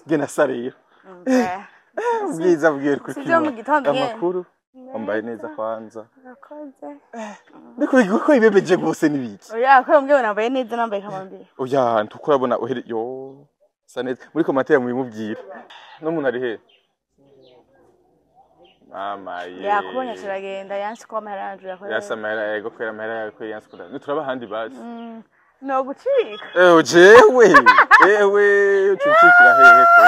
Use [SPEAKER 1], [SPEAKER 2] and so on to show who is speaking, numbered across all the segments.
[SPEAKER 1] Gena sarira. Ubwiza bwiwe kuri
[SPEAKER 2] Sivyo mu gitondo nyene.
[SPEAKER 1] Amakuru wambaye neza kwanza.
[SPEAKER 2] Urakoze.
[SPEAKER 1] Ndiko ko ibebeje gose nibiki.
[SPEAKER 2] Oya, ko mbwiwe nambaye neza nambaye kamambiri.
[SPEAKER 1] Oya, ntukurabona ohere yo. Sa neza muri commentaire mubimubwira. No muntu ari he? Mama ye.
[SPEAKER 2] Yakubonye turagenda yansi ko amahera yanje yakoreye.
[SPEAKER 1] Yasa amahera yego kwera amahera yawe kwera yansi kudana. Nituraba ahandi basi.
[SPEAKER 2] No gucika.
[SPEAKER 1] Eh jewe. Ewe ucucikira hehe ko.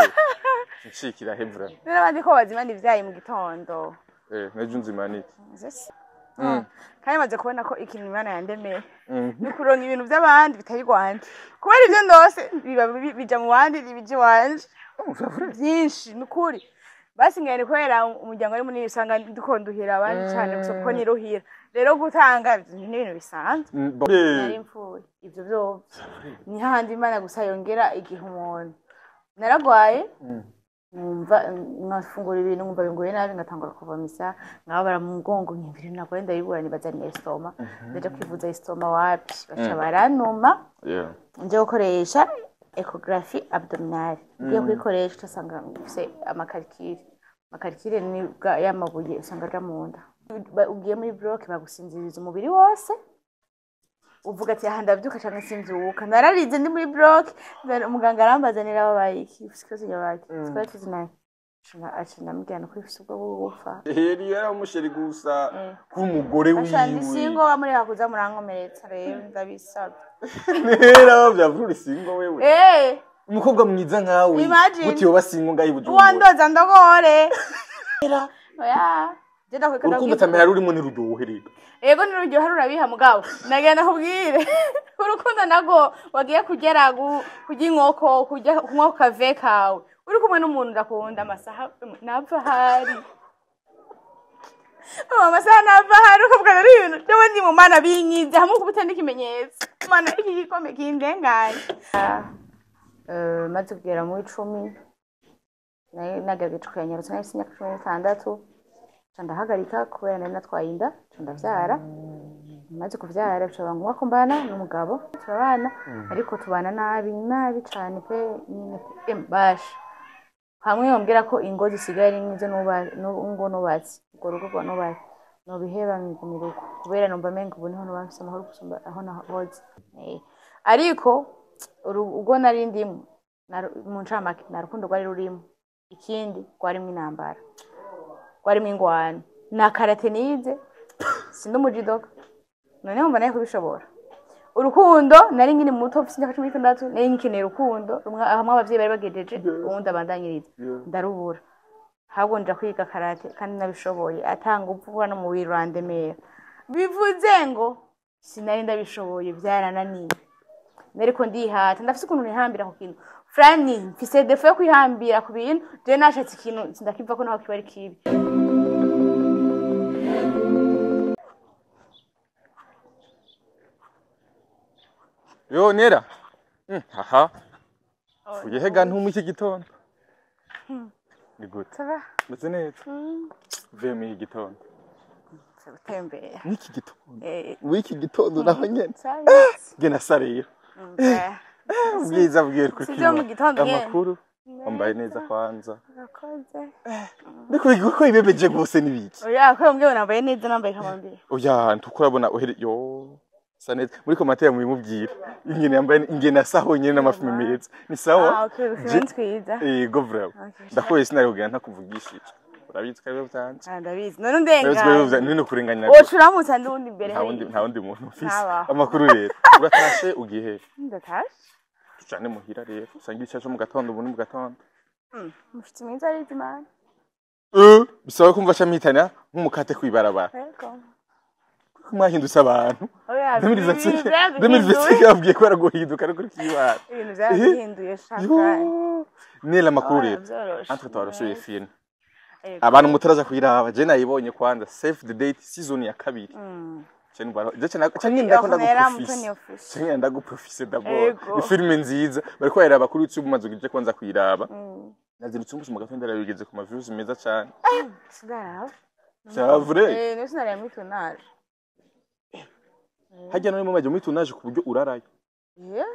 [SPEAKER 1] Ucucikira he bra.
[SPEAKER 2] Rero abandi ko bazimana ivyayi mu gitondo.
[SPEAKER 1] Eh nejo nzimanike.
[SPEAKER 2] Zese. Kandi maze kubona ko ikintu Imana yandemeye. Ni kuronka ibintu by'abandi bitari rwanje. Kubera ibyo ndose biba bija mu bandi ntibija iwanje. Byinshi ni ukuri. Basi ngene kubera umuryango ari munini usanga dukonduhira abandi cyane gusa kuko niruhira. Rero gutanga ni ibintu bisanzwe. Nari mfuye. Ivyo vyovyo. Ni hahandi Imana gusa yongera igihe umuntu. Naragwaye. Numva nkafungura ibintu nkumva binguye nabi ngatangura kuva misa nkababara mu mugongo nkibiri nagwaye ndabibura nibaza ni estomac, ndaja kwivuza estomac wapi, baca baranuma nje gukoresha échographie abdominale. Ngiye kuyikoresha usanga mfise ama calculs. Ama calculs ni y'amabuye usanga aja mu nda. Ugiye muri bloc bagusinziriza umubiri wose, uvuga ati aha ndavyuka canke simvyuka. Nararize ndi muri bloc, umuganga arambaza nirababaye iki, ufise ikibazo nyabaye twari tuzinanye, aca ndamubwira nuko ufise ubwo bwo gupfa.
[SPEAKER 1] Heri yari umusheri gusa k'umugore
[SPEAKER 2] Asha ndi
[SPEAKER 1] wiwe.
[SPEAKER 2] single, bamureka kuza murankomeretsa rero ndabisabye.
[SPEAKER 1] Nera vyavura single wewe.
[SPEAKER 2] Eh.
[SPEAKER 1] Umukobwa mwiza nkawe.
[SPEAKER 2] Imagine.
[SPEAKER 1] Gute yoba single ngaho i Bujumbura?
[SPEAKER 2] Uwandoza ndogore. Oya. Je ndakweka.
[SPEAKER 1] Urukundo atamera rurimo ntiruryohe rero.
[SPEAKER 2] Ego niruryoha rurabiha mugabo. Nagenda kubwire. Urukundo nago wagiye kugera kurya inkoko, kurya kunywa ku kave kawe. Uri kumwe n'umuntu ndakunda amasaha nava hari. Amasaha nava hari ukavuga ari ibintu jewe ndi mu mana binyize hamwe kubita n'ikimenyetso. Mana iki gikombe kindenganye. Maze kugera mu 10 nari nagerageje kuyanyarutsa, nari mfise imyaka 16, nca ndahagarika kubera nari natwaye inda, nca ndavyara. Maze kuvyara bica ngombwa ko mbana n'umugabo, turabana ariko tubana nabi nabi cane pe nyine pe basha hamwe bambwira ko ingo zisigaye ari nk'izo ngo nubatse urwo rugo rwa nubatse nobiheba nkigumira uko kubera numva menga ubu niho noba mfise amahoro gusumba aho nahoze. Ariko urwo nari ndimwo mu ncamake nta rukundo rwari rurimo, ikindi rwarimwo intambara, rwarimwo ingwano. Na karate nize, sindi umujudoka none wumva nari kubishobora. Urukundo nari nkiri muto mfise imyaka 16 nari ngikeneye urukundo rumwe hamwe abavyeyi bari bagejeje uwundi abandanyiriza, ndarubura. Ahubwo nja kwiga karate kandi nabishoboye atanga upfura no mubiri urandemera, bivuze ngo sinari ndabishoboye, vyarananiye. Nariko ndihata, ndafise ukuntu nihambira ku kintu frani, mfise défaut yo kwihambira ku bintu. Je nashatse ikintu sindakivako naho kiba ari kibi.
[SPEAKER 1] Yo Nera. Aha. Fuye hega ntumu iki gitondo. Ni gute?
[SPEAKER 2] Ça va?
[SPEAKER 1] Meze neza. Uvuye muri iki gitondo.
[SPEAKER 2] Gutembera.
[SPEAKER 1] N'iki gitondo.
[SPEAKER 2] Eh.
[SPEAKER 1] W'iki gitondo naho nyene.
[SPEAKER 2] Ça
[SPEAKER 1] Gena sarira. Ubwiza bwiwe kuri
[SPEAKER 2] Sivyo mu gitondo nyene.
[SPEAKER 1] Amakuru wambaye neza kwanza.
[SPEAKER 2] Urakoze.
[SPEAKER 1] Ndiko ko ibebeje gose nibiki.
[SPEAKER 2] Oya, ko mbwiwe nambaye neza nambaye kamambiri.
[SPEAKER 1] Oya, ntukurabona ohere yo. Sa neza muri commentaire mubimubwira. Ingene yambaye ingene asa honyene n'amafilme meza. Ni sawa?
[SPEAKER 2] Ah, okay, utuntu twiza.
[SPEAKER 1] Yego vraiment.
[SPEAKER 2] Okay.
[SPEAKER 1] Ndakoye sinari kugira ntakuvugishije. Urabizi ko aribyo vyanze.
[SPEAKER 2] Ah, ndabizi. None
[SPEAKER 1] Urabizi ko aribyo
[SPEAKER 2] undenga.
[SPEAKER 1] vyanze. None kurenganya.
[SPEAKER 2] Woca uramutsa ndundi imbere.
[SPEAKER 1] Nta wundi muntu mfise.
[SPEAKER 2] Ntabaho.
[SPEAKER 1] Amakuru rero. Uratashe ugiye he?
[SPEAKER 2] Ndatashe.
[SPEAKER 1] Tujane muhira rero. Usanga icacu mu gatondo ubu ni mu gatondo.
[SPEAKER 2] Umushitsi mwiza arizi Imana.
[SPEAKER 1] Bisaba kumva camitana nk'umukate kwibarabara.
[SPEAKER 2] Yego.
[SPEAKER 1] Mwahindutse abantu.
[SPEAKER 2] Oya,
[SPEAKER 1] 2025
[SPEAKER 2] ibintu
[SPEAKER 1] 2025 yabwiye ko araguhinduka ariko kibara.
[SPEAKER 2] Ibintu vyarahinduye shaka.
[SPEAKER 1] Nela amakuru
[SPEAKER 2] Oya,
[SPEAKER 1] rero.
[SPEAKER 2] vyoroshe.
[SPEAKER 1] Entre twarasuye film.
[SPEAKER 2] Yego.
[SPEAKER 1] Abantu mutaraja kuyiraba, je nayibonye kwanza Save the Date season ya kabiri. Je ndwara, je cyane ndako
[SPEAKER 2] Ornella
[SPEAKER 1] ndaguprofise.
[SPEAKER 2] Mutoni official.
[SPEAKER 1] Cyane ndaguprofise d'abord.
[SPEAKER 2] Yego.
[SPEAKER 1] Ni filme nziza. Bariko bayiraba kuri YouTube maze ugije kwanza kuyiraba. Nazindutse umunsi mu gatondo ndabigeze ku ma views meza cyane.
[SPEAKER 2] Sindaraba.
[SPEAKER 1] C'est vrai.
[SPEAKER 2] Eh, nese nari muri tournage.
[SPEAKER 1] Hajya none mu maje muri tournage ku buryo urarayo.
[SPEAKER 2] Yeah.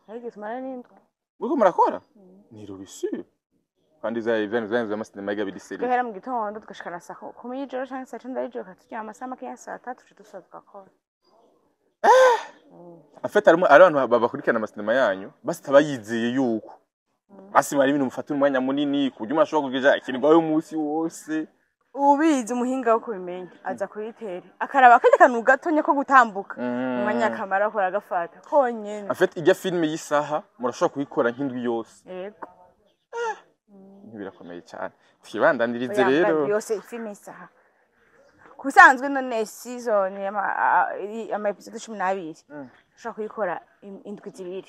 [SPEAKER 2] Ariko tumara n'indwi.
[SPEAKER 1] Muriko murakora ni rubisi kandi za ibintu zanyu vy'amasinema yiga biri sérieux.
[SPEAKER 2] Guhera mu gitondo tugashikana saa 10 y'ijoro canke saa 9 y'ijoro, tukaryama amasaha makeya, saa 3 tuca dusubira tugakora.
[SPEAKER 1] En fait, harimo ari abantu bakurikirana amasinema yanyu basi yizeye yuko basi mwari ibintu mufata umwanya munini ku buryo umuntu ashobora kugira ikintu umunsi wose.
[SPEAKER 2] Ubizi, umuhinga wo kubimenya aza kuyitera akaraba akarya kantu gatonya ko gutambuka, umwanya akamara akora agafata konyene.
[SPEAKER 1] En fait, ijya filime y'isaha murashobora kuyikora nk'indwi yose?
[SPEAKER 2] Yego.
[SPEAKER 1] Birakomeye cyane, twibandanirize
[SPEAKER 2] Oya,
[SPEAKER 1] rero.
[SPEAKER 2] mbwa yose ifilme isaha kubisanzwe, none season ama episode 12 ushobora kuyikora indwi 2,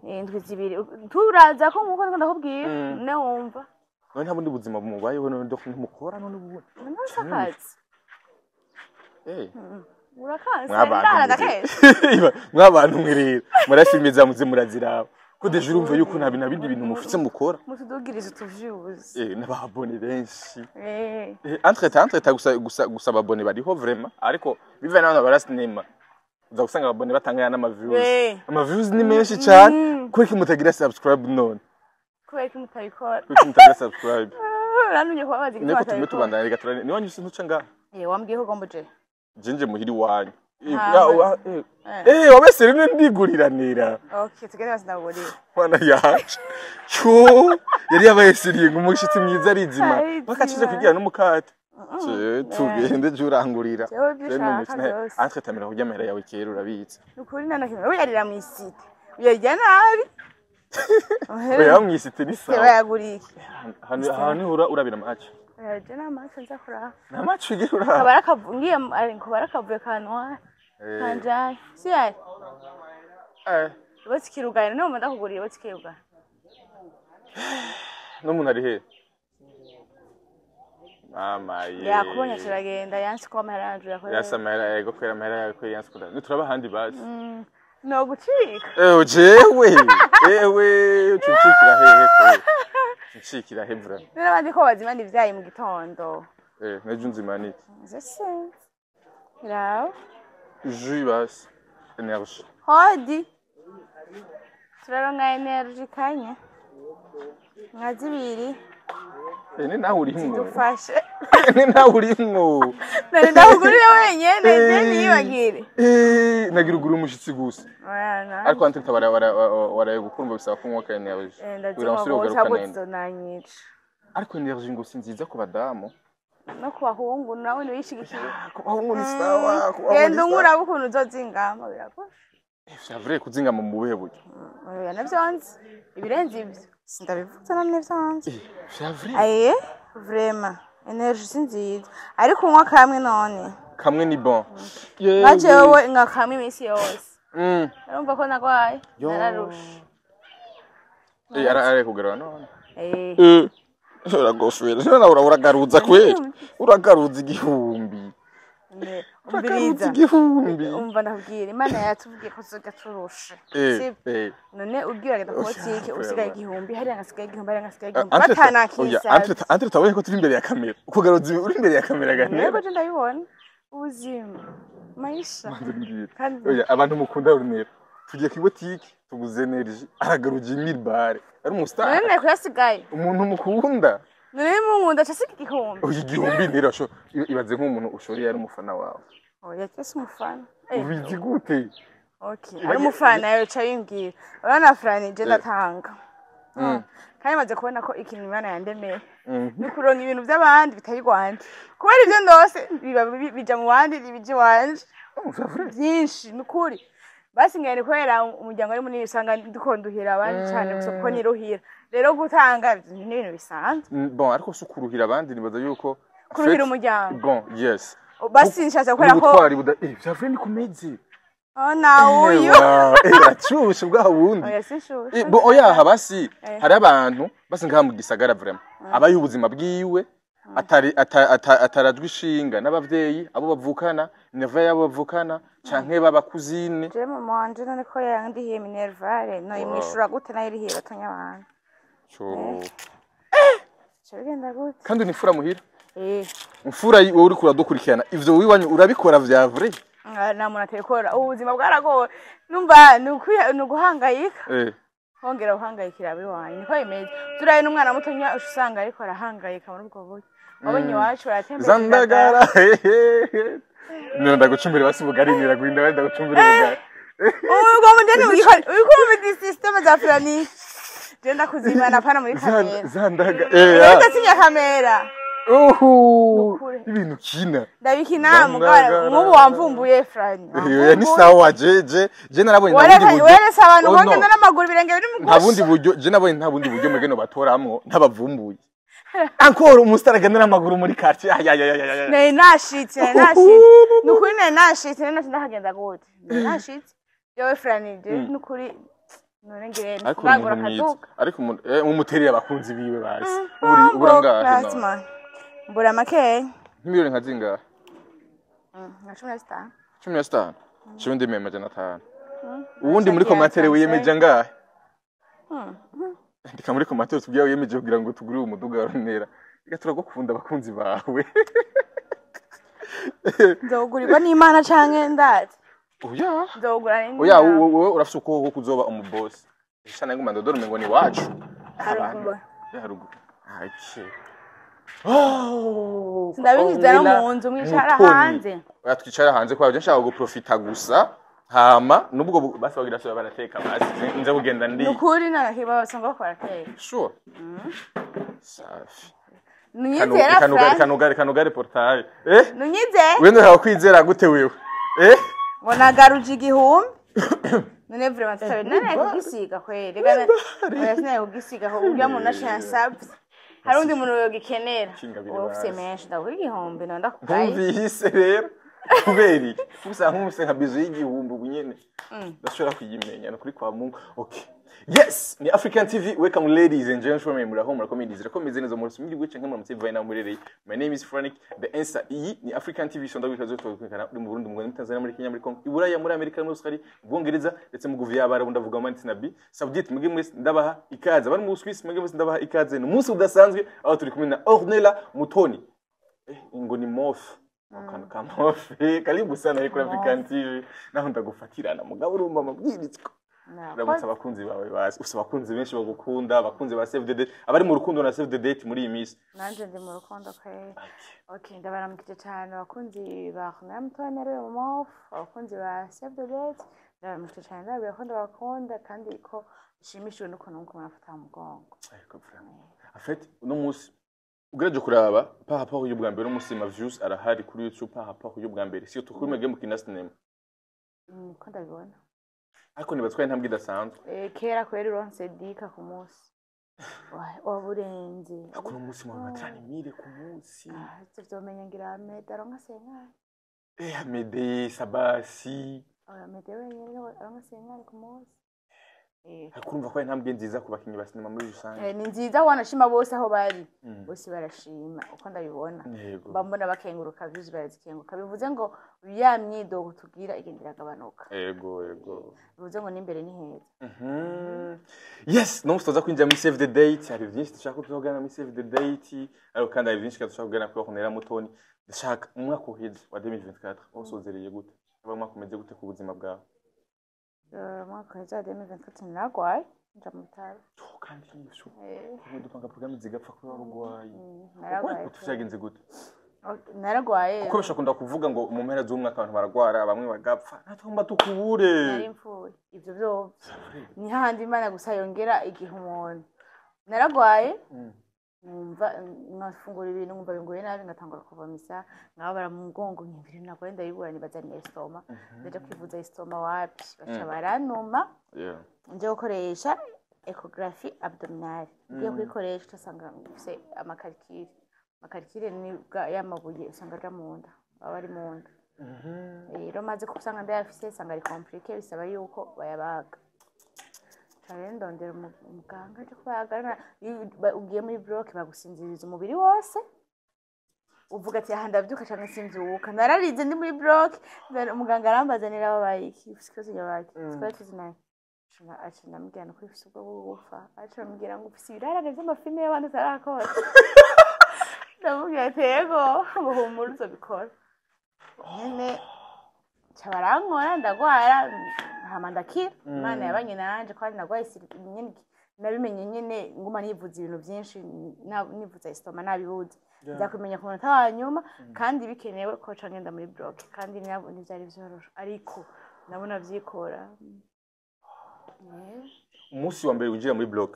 [SPEAKER 2] indwi 2 turaza ko nkuko ndiko ndakubwira. Ne wumva.
[SPEAKER 1] None nta bundi buzima bumubayeho? None ntimukora none ubundi?
[SPEAKER 2] None akazi. Urakanse.
[SPEAKER 1] Mwabantu
[SPEAKER 2] ndara
[SPEAKER 1] mwe
[SPEAKER 2] ndakesha.
[SPEAKER 1] Mwabantu mwe rero murafilme muze muraziraba ko déjà urumva yuko nta bintu bindi bintu mufite mukora.
[SPEAKER 2] Mutudugirize utuvyuzi.
[SPEAKER 1] N'aba abonnés benshi. Entre temps gusa aba abonnés bariho vraiment, ariko bivaye n'abantu bara sinema uza gusanga aba abonnés batangana n'ama views. Ama views ni menshi cyane. Kubera ko mutagira subscribe none?
[SPEAKER 2] Kubera ko mutabikora.
[SPEAKER 1] Kubera ko mutagira subscribe?
[SPEAKER 2] Urantumye kubabaza igituma
[SPEAKER 1] Niko tumwe
[SPEAKER 2] batabikora.
[SPEAKER 1] Tubandanya reka turane niwanyu sintuca ngaha.
[SPEAKER 2] Wambwiye ko ugomba uje.
[SPEAKER 1] Jenje muhiri wanyu.
[SPEAKER 2] Ah,
[SPEAKER 1] Wabese rimwe ndiguriranira.
[SPEAKER 2] Okay, tugende basi, ndagurira.
[SPEAKER 1] Mwana yaje cyo yari yabaye sérieux ngo umushitsi mwiza arizima.
[SPEAKER 2] Arizima.
[SPEAKER 1] Bakacije kugira n'umukate. Tugende je urangurira.
[SPEAKER 2] Jewe ibyo ushaka byose.
[SPEAKER 1] Entre tamira kurya amahera yawe kera urabitse.
[SPEAKER 2] Ni ukuri nta na kimwe uyarira mw'isite, uyarya nabi.
[SPEAKER 1] Oya, mw'isite ni sawa.
[SPEAKER 2] Bayaguriye iki?
[SPEAKER 1] Ahantu ahantu uhora urabira match.
[SPEAKER 2] Oya, je nta match nza kuraba.
[SPEAKER 1] Nta match ugira uraba?
[SPEAKER 2] Kabara kavu ngiye kubara kavuye kanwa kanjaye si yayi. Ibotse kiruganye niyo ndakuguriye ibotse kiruganye.
[SPEAKER 1] N'umuntu ari he mama ye?
[SPEAKER 2] Yakubonye turagenda, yansi ko amahera yanje yakoreye.
[SPEAKER 1] Yasa amahera yego kwera amahera yawe kwera yansi kudara nituraba ahandi basi.
[SPEAKER 2] No gucika.
[SPEAKER 1] Jewe ewe ucucikira hehe kwe ucucikira he bra?
[SPEAKER 2] N'abandi ko bazimana ivyayi mu gitondo.
[SPEAKER 1] Nejo nzimanike.
[SPEAKER 2] Nze sinzi. Rawo.
[SPEAKER 1] Jus basi énergie.
[SPEAKER 2] Hodi. Turaronka energy kanya. Nka zibiri.
[SPEAKER 1] Ni nawe urimwo.
[SPEAKER 2] Zidufashe.
[SPEAKER 1] Ni nawe urimwo.
[SPEAKER 2] Nari ndakugurire wenyene, je niyibagire.
[SPEAKER 1] Nagira ugura umushitsi gusa.
[SPEAKER 2] Oya, na.
[SPEAKER 1] Ariko entre wara wara waraye gukumva bisaba kunywa ka énergie.
[SPEAKER 2] Ndazinywa
[SPEAKER 1] Uramutse
[SPEAKER 2] gose
[SPEAKER 1] ugaruka
[SPEAKER 2] ahubwo
[SPEAKER 1] neza.
[SPEAKER 2] zizonanyica.
[SPEAKER 1] Ariko énergie ngo si nziza ku badamu.
[SPEAKER 2] No ku bahungu nawe ntiwishigikiye.
[SPEAKER 1] Ku bahungu ni sawa, ku bahungu
[SPEAKER 2] Genda
[SPEAKER 1] ni sawa.
[SPEAKER 2] unywe urabe ukuntu uzozingama, biragusha.
[SPEAKER 1] C'est vrai, kuzingama mu buhe buryo?
[SPEAKER 2] Oya, navyo nzi. Ibirenze ivyo sindabivuze namwe ivyo nzi.
[SPEAKER 1] C'est vrai.
[SPEAKER 2] Aye, vraiment. Energy si nziza. Ariko unywa kamwe none.
[SPEAKER 1] Kamwe ni bon.
[SPEAKER 2] Nka jewe nka kamwe iminsi yose. Urumva ko nagwaye.
[SPEAKER 1] Yo.
[SPEAKER 2] Nararushe.
[SPEAKER 1] Ara ara kugarura none. Uragofera none uragaruza kweli, uragaruza igihumbi. Uragaruza
[SPEAKER 2] Umviriza.
[SPEAKER 1] igihumbi.
[SPEAKER 2] Umva ndakubwira, Imana yatubwiye ko tuzoga turushe. Sibyo? None ubwira agenda ku botike usigaye 1000, hariya ngasigaye 1000, hariya ngasigaye 1000. Batanakisavye.
[SPEAKER 1] Entre tabonye ko turi imbere ya kamera, ukugaruza uri imbere ya kamera
[SPEAKER 2] Yego.
[SPEAKER 1] ganera.
[SPEAKER 2] Je ndabibona. Ubuzima. Maisha.
[SPEAKER 1] Manze mbwira.
[SPEAKER 2] Kandi
[SPEAKER 1] Oya, abantu mukunda Ornella, tugiye ku botike tuguze energy, aragaruza 1000 bare ari umustar.
[SPEAKER 2] None nari kuyasigaye.
[SPEAKER 1] Umuntu mukunda.
[SPEAKER 2] None munkunda ca siga 1000.
[SPEAKER 1] Oya, 1000 nera sho ibaze nk'umuntu ushoriye ari umufana wawe.
[SPEAKER 2] Oya, cyose umufana.
[SPEAKER 1] Ubizi gute?
[SPEAKER 2] Okay. Ari umufana yoca yimbwira. Urabona Frani, je ndatanga. Kandi maze kubona ko ikintu Imana yandemeye ni ukuronka ibintu by'abandi bitari rwanje, kubera ibyo ndose biba bija mu bandi ntibija iwanje.
[SPEAKER 1] Oh, c'est vrai.
[SPEAKER 2] Byinshi ni ukuri basi ngene kubera umuryango ari munini usanga ndiko nduhira abandi cyane gusa kuko niruhira. Rero gutanga ni ibintu bisanzwe.
[SPEAKER 1] Bon, ariko si ukuruhira abandi, nibaza yuko
[SPEAKER 2] Kuruhira
[SPEAKER 1] Fait-
[SPEAKER 2] umuryango.
[SPEAKER 1] Bon, yes.
[SPEAKER 2] Basi nshatse kubera ko
[SPEAKER 1] Ubutwari buda c'est vrai, ni kumeze.
[SPEAKER 2] Oh, nawe uyu.
[SPEAKER 1] Iracushe bwa bundi.
[SPEAKER 2] Oya, sinshushe.
[SPEAKER 1] Bon, oya basi hari abantu basi ngaha mu gisagara vraiment abayeho ubuzima bwiwe atari atarajwe ishinga n'abavyeyi abo bavukana, neva y'abo bavukana canke b'abakuzine.
[SPEAKER 2] Je mama wanje none ko yandihiye minerval no imwishura gute nayo irihiye batonya abantu?
[SPEAKER 1] Co
[SPEAKER 2] Cyo bigenda gute?
[SPEAKER 1] Kandi ni imfura muhira?
[SPEAKER 2] Eh.
[SPEAKER 1] Imfura wowe uriko uradukurikirana, ivyo wiwanyu urabikora vya vrai?
[SPEAKER 2] Nta muntu atabikora, ubuzima bwaragowe, numva ni uguhangayika. Hongera uhangayikira abiwanyu, niko bimeze. Turaye n'umwana muto nya usanga ariko arahangayika muri ubwo buryo. Wabonye iwacu baratembera.
[SPEAKER 1] Zandagara. None ndagucumbira basi ubugari, niragurinda basi ndagucumbira ubugari.
[SPEAKER 2] Ubwo mudeni uriko umva system za Frani. Genda kuzimana pana muri kamera.
[SPEAKER 1] Zandaga.
[SPEAKER 2] Udatinya kamera.
[SPEAKER 1] Uhu.
[SPEAKER 2] Nukuri.
[SPEAKER 1] Ibintu kina.
[SPEAKER 2] Ndabikina mugabo nk'ubu wamvumbuye Frani.
[SPEAKER 1] Eh, ni sawa, je narabonye nta bundi buryo.
[SPEAKER 2] Weretse abantu
[SPEAKER 1] Oh, no.
[SPEAKER 2] bagenda n'amaguru, ibirenge biri mu
[SPEAKER 1] Nta bundi buryo je nabonye, nta bundi buryo mwebwe no batoramwo ntabavumbuye. Encore umustar agenda n'amaguru muri quartier. Ay ay ay ay ay.
[SPEAKER 2] Nari nashitse, nari nashitse. Nukuri nari nashitse, nari nashitse, ndahagenda gute? Nari nashitse. Jewe Frani, je nukuri none ngire
[SPEAKER 1] Ariko uri
[SPEAKER 2] bagura
[SPEAKER 1] umuntu mwiza.
[SPEAKER 2] akaduka.
[SPEAKER 1] Ariko umuntu mumuterera abakunzi biwe basi. Uri uburangahe no?
[SPEAKER 2] Lazima. Mbura makeya.
[SPEAKER 1] Miliyoni nka zingahe?
[SPEAKER 2] Nka 15.
[SPEAKER 1] 15. Jewe ndemeye 500. Uwundi muri commentaire wiyemeje angahe? Andika muri commentaire tubwire wiyemeje kugira ngo tugure uwo muduga wa Runera. Reka turagukunda, abakunzi bawe.
[SPEAKER 2] Nzogurirwa n'Imana canke ndazi.
[SPEAKER 1] Oya.
[SPEAKER 2] Nzogura n'Imana.
[SPEAKER 1] Oya, wowe urafise ukuboko ko kuzoba umubosi. Shana nguma ndodora umengo ni wacu.
[SPEAKER 2] Haruguru.
[SPEAKER 1] Ya haruguru. Okay. Oh,
[SPEAKER 2] Sindabinjiza no
[SPEAKER 1] Ornella
[SPEAKER 2] mu nzu, mwicara
[SPEAKER 1] Mutoni.
[SPEAKER 2] hanze.
[SPEAKER 1] Oya, twicara hanze kwa nshaka guprofita gusa. Hama nubwo basi bagira so barateka basi nze kugenda ndi.
[SPEAKER 2] Nukuri narahiba basanga bakora teka.
[SPEAKER 1] Sure. Safi.
[SPEAKER 2] Nunyizera
[SPEAKER 1] Kanugari
[SPEAKER 2] Fran.
[SPEAKER 1] kanugari kanugari portail. Eh?
[SPEAKER 2] Nunyizera.
[SPEAKER 1] Wende hakwizera gute wewe? Eh?
[SPEAKER 2] Ngo nagaruje 1000. None vraiment tutabe none kugisiga kweri. Reka oya, sinaye kugisiga ko urya muntu ashansabye. Hari undi muntu yogikenera.
[SPEAKER 1] Kingabire
[SPEAKER 2] Wowe ufise
[SPEAKER 1] basi.
[SPEAKER 2] menshi, ndaguha 1000 none ndakugaye.
[SPEAKER 1] Ntumvise rero. Kubera iki? Gusa nk'umuse nka bizu y'1000 ubu nyene. Ndashobora kuyimenya no kuri kwa Mungu. Okay. Yes, ni African TV. Welcome ladies and gentlemen. Muraho, murakomeye, ndizera ko meze neza muri mu gihugu canke muramutse bivaye naho muherereye. My name is Frank The Answer. Iyi ni African TV sonda gwikazo twakwikana uri mu Burundi, mu Rwanda, muri Tanzania, muri Kenya, muri Congo, i Buraya, muri Amerika, muri Australia, mu Bwongereza ndetse mu guvi y'Abarabu, ndavuga mu na B. Saudite, mwebwe mwese ndabaha ikaze. Abari mu Swiss, mwebwe mwese ndabaha ikaze. Ni umunsi udasanzwe aho turi kumwe na Ornella Mutoni. Eh, ngo ni mof. Akantu ka mofe. Karibu sana kuri African TV. Naho ndagufatirana mugabo urumva amabwirizwa. Uramutse abakunzi bawe basi. Ufise abakunzi benshi bagukunda, abakunzi ba Save the Date, abari mu rukundo na Save the Date muri iyi minsi.
[SPEAKER 2] Nanje ndi mu rukundo kweri. Okay, ndabaramukije cyane abakunzi ba Ornella Mutoni ariwe Mof, abakunzi ba Save the Date, ndabaramukije cyane, ndababwira ko ndabakunda kandi ko nshimishijwe n'ukuntu muko murafata mu mugongo.
[SPEAKER 1] Ariko vraiment. En fait, uno munsi ugerageje kuraba par rapport y'ubwa mbere, uno munsi ma views arahari kuri YouTube par rapport y'ubwa mbere. Surtout kuri mwebwe mukina cinema.
[SPEAKER 2] Niko ndabibona.
[SPEAKER 1] Ariko nibatwaye intambwe idasanzwe.
[SPEAKER 2] Eh, kera kweri uronse dika ku munsi. Waba urenze.
[SPEAKER 1] Ariko uno munsi mu batrani mire ku munsi.
[SPEAKER 2] Ah, tuvyomenya ngira Mede aronka senkari.
[SPEAKER 1] Eh, Amede, Sabasi.
[SPEAKER 2] Oya, Mede wenyene niwe aronka senkari ku munsi. Eh,
[SPEAKER 1] Ariko urumva ko ari intambwe nziza ku bakinyi ba cinema muri rusange.
[SPEAKER 2] Eh, ni nziza, wanashima bose aho bari. Bose barashima uko ndabibona.
[SPEAKER 1] Yego.
[SPEAKER 2] Mbona bakenguruka, views barazikenguruka, bivuze ngo ya myidogo tugira igenda iragabanuka.
[SPEAKER 1] Yego.
[SPEAKER 2] Bivuze ngo n'imbere ni heza.
[SPEAKER 1] Yes, no tuza kwinjira muri Save the Date. Hari byinshi dushaka ko tuzogana muri Save the Date, ariko kandi hari byinshi dushaka kugana kuri Ornella Mutoni. Ndashaka umwaka uheze wa 2024 wasozereye gute? Aba umwaka umeze gute ku buzima bwawe?
[SPEAKER 2] Umwaka uheze wa 2024 naragwaye, nja mu bitaro.
[SPEAKER 1] Oh, kandi nibyo.
[SPEAKER 2] Eh,
[SPEAKER 1] Kumwe dupanga programme zigapfa kubera urwaye.
[SPEAKER 2] Naragwaye.
[SPEAKER 1] Vyagenze gute?
[SPEAKER 2] Naragwaye.
[SPEAKER 1] Kuko bishobora kuvuga ngo mu mpera z'umwaka abantu baragwara, bamwe bagapfa. Natwe tukubure.
[SPEAKER 2] Nari mfuye, ivyo vyovyo ni hahandi Imana gusa yongera igihe umuntu. Naragwaye, nkumva nkafungura ibintu nkumva binguye nabi, ngatangura kuva misa, nkababara mu mugongo, nkumva ibintu nagwaye ndabibura, nibaza ni estomac. Ndaja kwivuza estomac, wapi, baca baranuma nje gukoresha échographie abdominale. Ngiye kuyikoresha ugasanga mfise amacalculs. Amacalculs ni ya mabuye usanga aja mu nda, aba ari mu nda. Rero maze kusanga ndayafise, nsanga ari compliqué, bisaba yuko bayabaga. Ca rero ndondera umuganga aje kubaga. Iyo ugiye muri bloc bagusinziriza umubiri wose, uvuga ati aha ndavyuka canke simvyuka. Nararize ndi muri bloc, umuganga arambaza nirababaye iki, ufise ikibazo nyabaki, twari tuzinanye. Aca ndamubwira nuko ufise ubwo bwo gupfa. Aca ambwira ngo ufise ibirarane vy'amafilme y'abandi utarakora. Ndamubwira ati yego, ngo humura uzobikora nyene. Ca barankora, ndagwara. Hama ndakira. Imana yabanye nanje, kandi nagwaye nyene nabimenye nyene nguma nivuza ibintu byinshi, nivuza estomac nabibuze, nza kumenya ku munota wa nyuma kandi bikenewe ko ca ngenda muri bloc, kandi ntivyari vyoroshe, ariko nabona vyikora.
[SPEAKER 1] Umunsi wa mbere winjira muri bloc,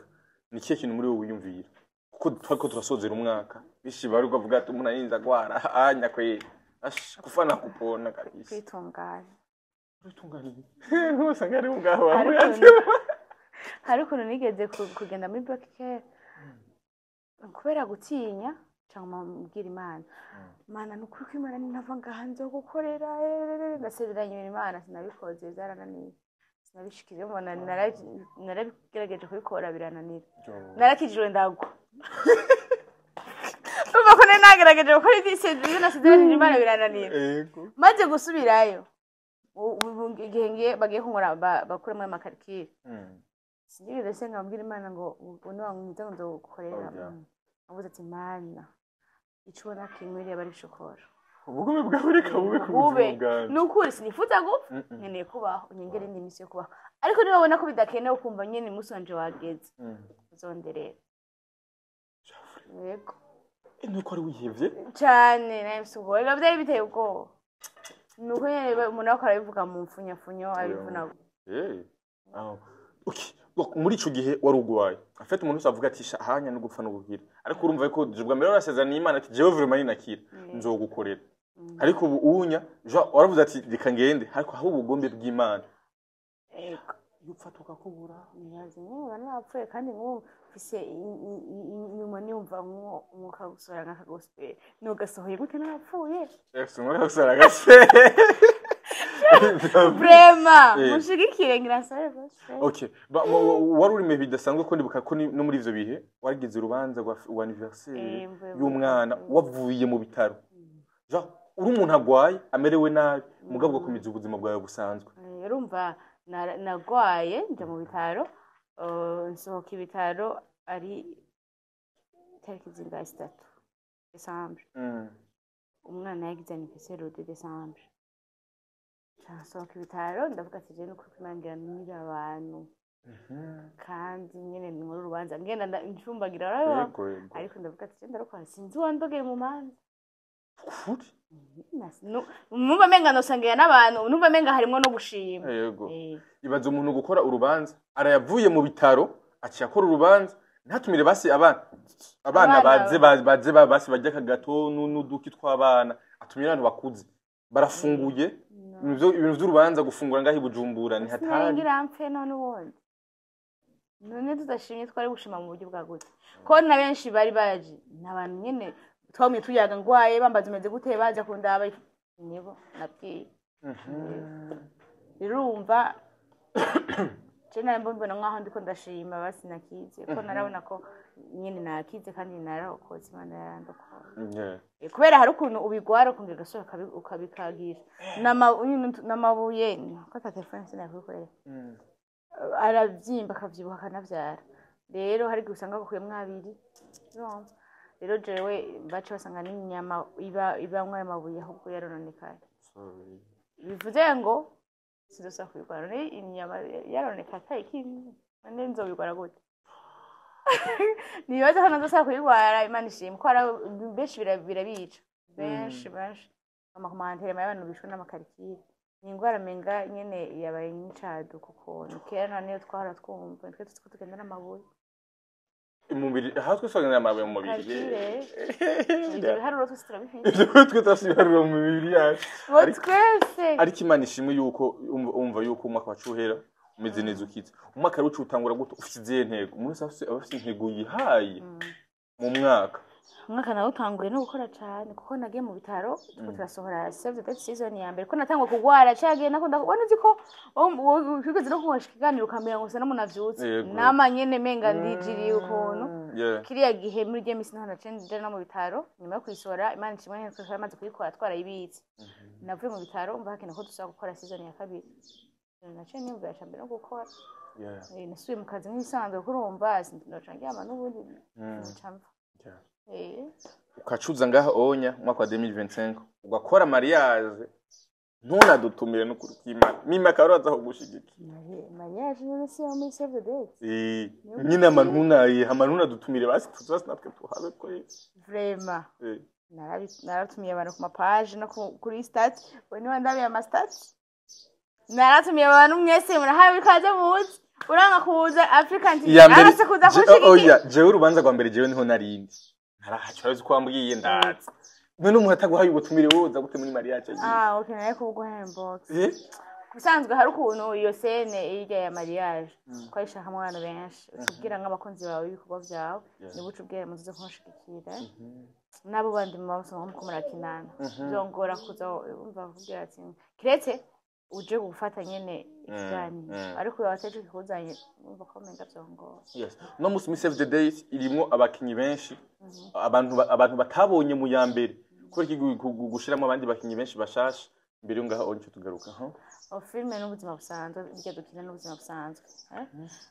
[SPEAKER 1] ni ikihe kintu muri wowe wiyumvira? Kuko twariko turasozera umwaka, benshi bari bavuga ati umuntu arinze agwara anya kweli, ash, kufa na kupona kabisa.
[SPEAKER 2] Kwitunganya.
[SPEAKER 1] Kwitunganya, usanga ari ngaho.
[SPEAKER 2] Hari ukuntu nigeze kugenda muri bloc kera kubera gutinya, cyangwa mbwira Imana: "Mana, ni ukuri ko Imana ninava ngaha nzogukorera." Ndasezeranye ibintu Imana, sinabikoze, byarananiye, sinabishikije. Mbona narabigerageje kubikora birananira. Narakijijwe ndagwa. Urumva ko nari nagerageje gukora ibyo nasezeranyije Imana birananira. Maze gusubirayo, igihe ngiye bagiye kunkora bakuremo ama calculs, sinigeze senga mbwira Imana ngo ubu niwankiza ngo nzogukorera.
[SPEAKER 1] Oya.
[SPEAKER 2] Avuze ati: "Mana, ico ubona kinkwiriye aba ari shokora."
[SPEAKER 1] Ubugome bwawe reka bube ku
[SPEAKER 2] Bube.
[SPEAKER 1] buzima bwanjye.
[SPEAKER 2] Ni ukuri sinifuza gupfa, nkeneye kubaho, unyongere indi minsi yo kubaho, ariko niba ubona ko bidakenewe, ukumva nyene umunsi wanje wageze, uzonderera. Yego.
[SPEAKER 1] Nuko wari wihevye?
[SPEAKER 2] Cane, nawe mfise ubwoba, biba vyari biteye ubwoba. Ni uko nyene umuntu ariko arabivuga mu mfunyafunyo abivuna.
[SPEAKER 1] Ah, okay. Donc, muri ico gihe wari ugwaye, en fait umuntu wese avuga ati: "Sha, hanya no gupfa no gukira." Ariko urumva ko bwa mbere warasezeraniye Imana ati: "Jewe vraiment ninakira nzogukorera." Ariko ubu unya waravuze ati: "Reka ngende," ariko aho ubugombe bw'Imana
[SPEAKER 2] Yego.
[SPEAKER 1] iyo upfa tukakubura.
[SPEAKER 2] Nibaze nyine bana bapfuye, kandi nk'ubu mfise inyuma niyumva nk'umwuka gusohora nk'aka gospel, nugasohoye gute n'abapfuye?
[SPEAKER 1] Ese umwuka gusohora gase?
[SPEAKER 2] Vraiment, mushigikire ngira nsohore gospel.
[SPEAKER 1] Okay. Wari uri mu bihe bidasanzwe, ko ndibuka ko no muri ivyo bihe warigize urubanza rwa anniversaire
[SPEAKER 2] Mvuye mu
[SPEAKER 1] y'umwana
[SPEAKER 2] bitaro.
[SPEAKER 1] Wavuye mu bitaro. Genre, uri umuntu agwaye, amerewe nabi, mugabo ugakomeza ubuzima bwawe busanzwe.
[SPEAKER 2] Urumva nagwaye nja mu bitaro, nsohoka ibitaro ari tariki zingahe? 3 décembre. Umwana yagize anniversaire le 2 décembre. Nsohoka ibitaro ndavuga ati: "Je nukuri kw'Imana ngira ntumire abantu." Kandi nyene ni muri urubanza ngenda ncumbagira, urabibona?
[SPEAKER 1] Yego.
[SPEAKER 2] Ariko ndavuga ati: "Je ndarukora, sinzi uwandogeye mu manza."
[SPEAKER 1] Kuri?
[SPEAKER 2] Numva menga nosangira n'abantu, numva menga harimwo no gushima.
[SPEAKER 1] Ibaza umuntu gukora urubanza arayavuye mu bitaro, aciye akora urubanza, ntatumire basi abana
[SPEAKER 2] Abana.
[SPEAKER 1] Baze basi barya akagato n'uduki tw'abana, atumire abantu bakuze barafunguye. Ibintu vy'urubanza, gufungura ngaho i Bujumbura ni hatari.
[SPEAKER 2] Sinaringira mpfe none ubundi none tudashimye, twari gushima mu buryo bwa gute, ko na benshi bari baje ni abantu nyene twamye tuyaga ngwaye, bambaza umeze gute, baza kundaba, nibo nabwiye. Rero urumva je nari mbona nkaho ndiko ndashima, basi nakize, ko narabona ko nyene nakize kandi nararokoze, Imana yarandokoye. Kubera hari ukuntu ubigwara ukongera ugasubira ukabikagira. N'amabuye ko ata telefone sinakubikwereka, arabyimba akavyibuha akanavyara. Rero hari igihe usanga gakuyemwo abiri. Urumva rero jewe baca basanga n'inyama iba ibamwo ayo mabuye ahubwo yarononekaye.
[SPEAKER 1] Sorry.
[SPEAKER 2] Bivuze ngo sinzosubira kubigwara. None inyama yarononekaye atayikindi, none nzobigwara gute? Nibaza ko ntazosubira kubigwara. Imana ishimwe ko hari benshi birabica, benshi benshi, ama commentaires y'abantu bishwe n'ama calculs. Ni ingwara menga nyene yabaye nk'icaduka ukuntu kera nta niyo twahora twumva, twe tuzi ko tugenda n'amabuye.
[SPEAKER 1] Umubiri aho twese twagendera amabuye mu mubiri.
[SPEAKER 2] Calcul. Ivyo biharuro twese turabifise.
[SPEAKER 1] Ibyo twe turafise ibiharuro mu mibiri yacu.
[SPEAKER 2] Bo twese.
[SPEAKER 1] Ariko Imana ishimwe yuko umva yuko umwaka wacu uhera umeze neza, ukitse. Umwaka rero uca utangura gute? Ufite izihe ntego? Umuntu wese aba afise intego yihaye mu mwaka.
[SPEAKER 2] Umwaka nawe utanguye no gukora cane, kuko nagiye mu bitaro turiko turasohora Save the Date season ya mbere, ko natangwa kugwara cagiye nakunda ubona, uzi ko wigeze no kunkoresha ikiganiro ukamera ngo usa n'umuntu avyutse. Nama nyene menga ndijiriye ukuntu. Kiriya gihe muri rya misi niho naciye nja no mu bitaro nyuma yo kuyisohora. Imana ishimwe ntitwe twari kuyikora twarayibitse. Navuye mu bitaro umva hakenewe ko dusubira gukora season ya kabiri. Naciye niyumvira ca mbere no gukora. Nasubiye mu kazi nk'ibisanzwe, kuko urumva sinoca ndyama n'ubundi noca mva.
[SPEAKER 1] Ukacuza ngaha onya umwaka wa 2025 ugakora mariage. Ntunadutumire n'ukuri kw'Imana. Mimi akaba araza kugushigikira.
[SPEAKER 2] Mariage none si yo muri save the date?
[SPEAKER 1] Eh, nyine ama ntunaye, hama ntunadutumire, basi tuzaze natwe tuhabe ko.
[SPEAKER 2] Vraiment. Naratumiye abantu ku mapages no kuri statut. We niba ndabiye ama statuts, naratumiye abantu mwese, murahawe ikaze, muze. Uranga kuza African TV.
[SPEAKER 1] Iya mbere
[SPEAKER 2] Arase kuza kunshigikira.
[SPEAKER 1] Oya, jewe urubanza rwa mbere jewe niho narindi. Narahaca, urazi ko wambwiye ndaza. None umuntu ataguhaye ubutumire, wowe uza gute muri mariage yiwe?
[SPEAKER 2] Ah, okay, naye kuguha inbox.
[SPEAKER 1] Eh?
[SPEAKER 2] Ubusanzwe hari ukuntu iyo scène irya ya mariage twayishakamo abantu benshi, utubwira nk'abakunzi bawe ibikorwa byawe, niba uca ubwira muze kunshigikira n'abo bandi muba musanzwe muko murakinana, byongora kuza wumva bakubwira ati kiretse uje gufata nyene ikiganiro, ariko uyu wateje kikuzanye wumva ko umenga byongora.
[SPEAKER 1] Yes. No musi muri Save the Date irimwo abakinyi benshi, abantu abantu batabonye mu ya mbere. Kubera iki gushiramo abandi bakinyi benshi bashasha mbere yo ngaho nico tugaruka ho?
[SPEAKER 2] Aho filime n'ubuzima busanzwe, irya dukina n'ubuzima busanzwe, eh?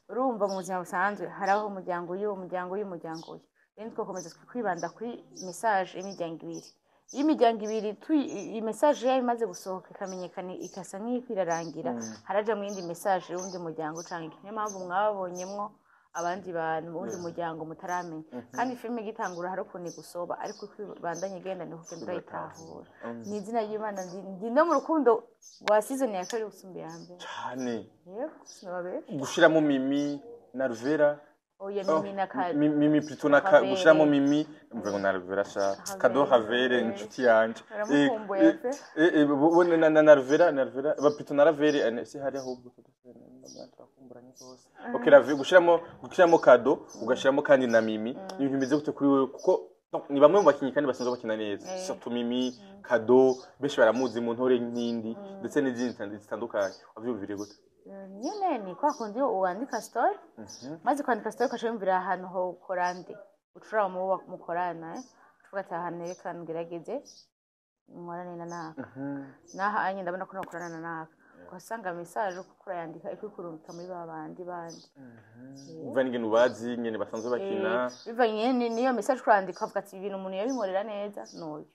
[SPEAKER 2] Urumva mu buzima busanzwe hari aho umuryango uyu, umuryango uyu, umuryango uyu, rero twakomeza kwibanda kuri message y'imiryango ibiri. Iyo imiryango ibiri iyi message yayo imaze gusohoka ikamenyekana, ikasa nk'iriko irarangira, haraja mu yindi message y'uwundi muryango canke iki. Niyo mpamvu mwababonyemwo abandi bantu mu wundi muryango mutaramenya. Kandi filime igitangura hari ukuntu igusoba, ariko uko ibandanya igenda niko ugenda urayitahura. Ni izina ry'Imana, ndi no mu rukundo rwa season ya kabiri gusumba iya mbere.
[SPEAKER 1] Cyane.
[SPEAKER 2] Yego, sinababesha.
[SPEAKER 1] Gushiramo Mimi na Ruvera.
[SPEAKER 2] Oya.
[SPEAKER 1] Oh,
[SPEAKER 2] Mimi na ka
[SPEAKER 1] Mimi plutôt na
[SPEAKER 2] Havere.
[SPEAKER 1] Gushiramo Mimi, mvuga ngo na Ruvera sha.
[SPEAKER 2] Havere.
[SPEAKER 1] Kado Havere, inshuti yanje.
[SPEAKER 2] Uramukumbuye pe.
[SPEAKER 1] Bo na Ruvera ba plutôt na Ravere, si hari ahubwo turakumburanye rwose. Okay, Ravere, gushiramo Kado, ugashiramo kandi na Mimi, ibintu bimeze gute kuri wewe? Kuko donc, ni bamwe mu bakinyi kandi basanzwe bakina neza, surtout Mimi. Kado benshi baramuzi mu Ntore Nkindi ndetse n'izindi zitandukanye. Wavyumviriye gute?
[SPEAKER 2] Nyine ni kwa kundi wandika story, maze kwandika story ukaca wiyumvira ahantu ho ukorande ucura mu mukorana, eh? Uvuga ati ahantu reka ngerageze nkorane na naka, naha anye ndabona ko nakorana na naka, ugasanga message uko urayandika ikukurungika muri ba bandi bandi.
[SPEAKER 1] Uva n'ingene ubazi nyene basanzwe bakina.
[SPEAKER 2] Bivanye n'iyo message urandika, ukavuga ati ibintu umuntu yabinkorera neza n'uyu.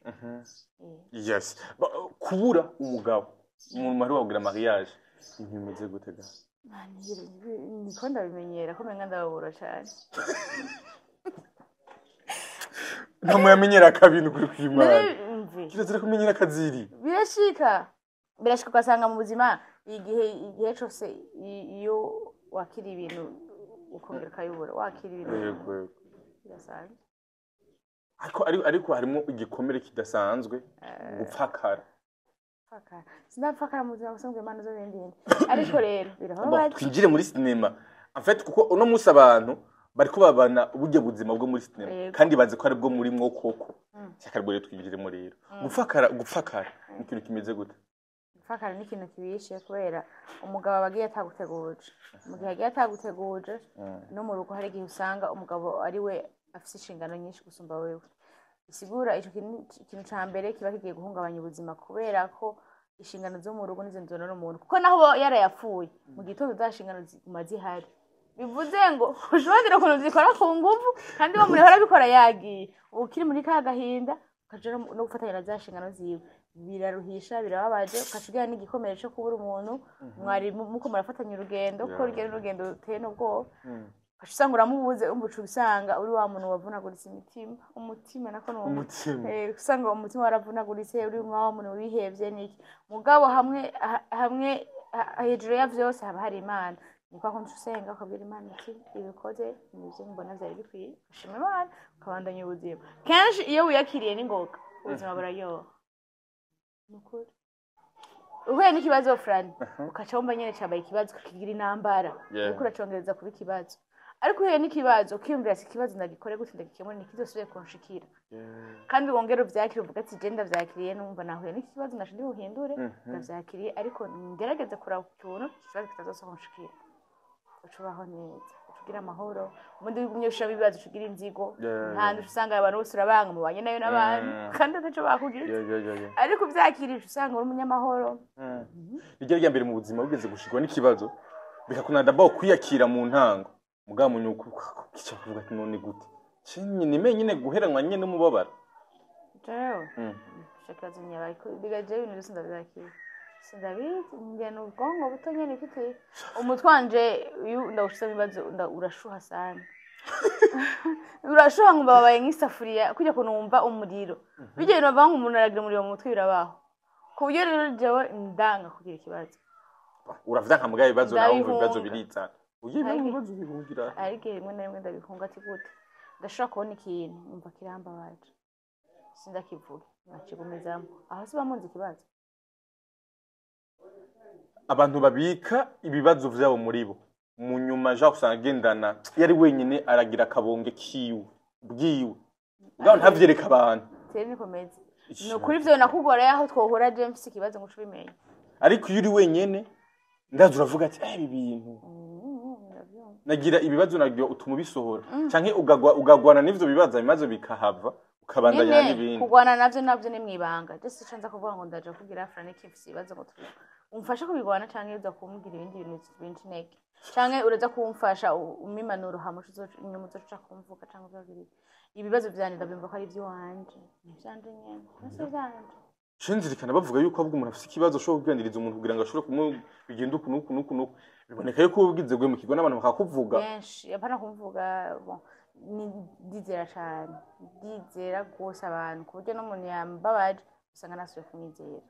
[SPEAKER 1] Yes. Kubura umugabo umuntu wari wabwira mariage, ibintu bimeze gute ga?
[SPEAKER 2] Niko ndabimenyera ko menga ndababura cane.
[SPEAKER 1] Nta yamenyera akabintu kuri kw'Imana.
[SPEAKER 2] Mve.
[SPEAKER 1] Kirazira kumenyera akaziri.
[SPEAKER 2] Birashika ugasanga mu buzima igihe cose iyo wakira ibintu ukongera ukabibura, wakira ibintu
[SPEAKER 1] Yego.
[SPEAKER 2] birasanzwe.
[SPEAKER 1] Ariko harimo igikomere kidasanzwe, gupfakara.
[SPEAKER 2] Pfakara, sinapfakara mu buzima busanzwe, Imana zo bindinde, ariko rero
[SPEAKER 1] Bon,
[SPEAKER 2] birababaje.
[SPEAKER 1] Twinjire muri sinema en fait, kuko uno munsi abantu bariko babana burya buzima bwo muri sinema kandi bazi ko ari bwo muri mwo koko. Shyaka rwo rero twinjiremo rero. Gupfakara ni ikintu kimeze gute?
[SPEAKER 2] Gupfakara ni ikintu kibishe, kubera umugabo aba agiye ataguteguje. Mu gihe agiye ataguteguje, no mu rugo hari igihe usanga umugabo ari we afise inshingano nyinshi gusumba wewe. Bisigura ico kintu ca mbere kiba kigiye guhungabanya ubuzima, kubera ko inshingano zo mu rugo nizo nzonona umuntu, kuko naho uba yarayapfuye mu gitondo za nshingano ziguma zihari. Bivuze ngo ushobora ukuntu zikora ku nguvu, kandi uwo muntu ahora abikora yagiye, uba ukiri muri ka gahinda, ukaja no gufatanya na za nshingano ziwe. Biraruhisha, birababaje, ukaca ugira n'igikomere co kubura umuntu mwari muko murafatanya urugendo, kuko urugendo n'urugendo ruteye n'ubwoba. Ugaca usanga uramubuze, umva uca usanga uri wa muntu wavunaguritse imitima, umutima nako ni
[SPEAKER 1] Umutima.
[SPEAKER 2] Usanga umutima waravunaguritse, uri nka wa muntu wihevye n'iki. Mugabo hamwe hamwe hejuru ya vyose haba hari Imana. Ni kwa kundi usenga ukabwira Imana ati ibikoze nivyo mbona vyari bikwiye, ugashima Imana, ukabandanya ubuzima. Kenshi iyo wiyakiriye n'ingoga ubuzima buraryoha. Nukuri uhuye n'ikibazo Fran, ukaca wumva nyene cabaye ikibazo, ukakigira intambara, uriko uracongereza kuba ikibazo. Ariko uhuye n'ikibazo ukiyumvira ati ikibazo ndagikore gute, ndagikemure, ntikizosubire kunshikira, kandi wongere uvyakire, uvuga ati je ndavyakiriye, numva nahuye n'ikibazo naco ndi buhindure, ndavyakiriye, ariko ngerageze kuraba ukuntu ikibazo kitazosa kunshikira. Uca ubaho neza, uca ugira amahoro. Ubundi ugumye ushiramo ibibazo, uca ugira inzigo. Nta uca usanga abantu bose urabanga, mubanye nayo n'abantu, kandi ataco bakugize. Ariko uvyakiriye uca usanga uri umunyamahoro.
[SPEAKER 1] Niryo rya mbere mu buzima wigeze gushikwa n'ikibazo bikakunanira ba kwiyakira mu ntango, mugabo munyuko kica kuvuga ati none gute nyine menyine guheranwa nyine n'umubabaro?
[SPEAKER 2] Jewe ico kibazo nyabaye biga, jewe ibintu byose ndavyakira. Sindabizi, njye ni ubwonko buto nyene ifite umutwe wanje. Iyo ndawushizemo ibibazo, urashuha sana, urashuha, nkumva babaye nk'isafuriya kujya kuntu wumva umuriro. Bijya bintu bavuga ngo umuntu aragira umuriro mu mutwe, birabaho, ku buryo rero jewe ndanga kugira ikibazo.
[SPEAKER 1] Uravyanka mugabe ibibazo nawe wumva ibibazo
[SPEAKER 2] Ndabihunga.
[SPEAKER 1] Birizana ugiye
[SPEAKER 2] Ariko-
[SPEAKER 1] ibibazo bihungira.
[SPEAKER 2] Ariko rimwe na rimwe ndabihunga. Ati gute? Ndashobora kubona ikintu numva kirambabaje, sindakivuge, nkakigumizamo. Aho si bamunze ikibazo.
[SPEAKER 1] Abantu babika ibibazo vyabo muri bo, mu nyuma ja usanga agendana, iyo ari wenyine aragira akabonge kiwe bwiwe, ubwabo ntavyereka abantu.
[SPEAKER 2] Teri nikomeze, ni ukuri ivyo nakugora yaho twohura je mfise ikibazo ngo uce ubimenye.
[SPEAKER 1] Ariko iyo uri wenyene, ndaza uravuga ati ibi bintu
[SPEAKER 2] Ndavyumva.
[SPEAKER 1] Nagira ibibazo, nagira utuma ubisohora canke ugagwa ugagwana n'ivyo bibazo, bimaze bikahava, ukabandanya
[SPEAKER 2] Nyene
[SPEAKER 1] n'ibindi.
[SPEAKER 2] Kurwana navyo ni mwibanga. Je sico nza kuvuga ngo ndaja kubwira Frank mfise ibibazo ngo umfashe kubirwana, canke uza kumbwira ibindi bintu binca intege, canke uraza kumfasha umimpanuro, hama inyuma uzoca kumvuga canke uzogira iki. Ibibazo vyanje ndavyumva ko ari ivy'iwanje, ni ivyanje nyene, nese vyanje.
[SPEAKER 1] Shinzirikana bavuga yuko ahubwo umuntu afise ikibazo ashobora kuganiriza umuntu kugira ngo ashobore kumu bigenda uku n'uku n'uku n'uku, biboneka yuko uba ugize guhemukirwa n'abantu bakakuvuga.
[SPEAKER 2] Benshi apana kumvuga. Bon, ni ndizera cane, ndizera rwose abantu, ku buryo n'umuntu yambabaje usanga nasubiye kumwizera.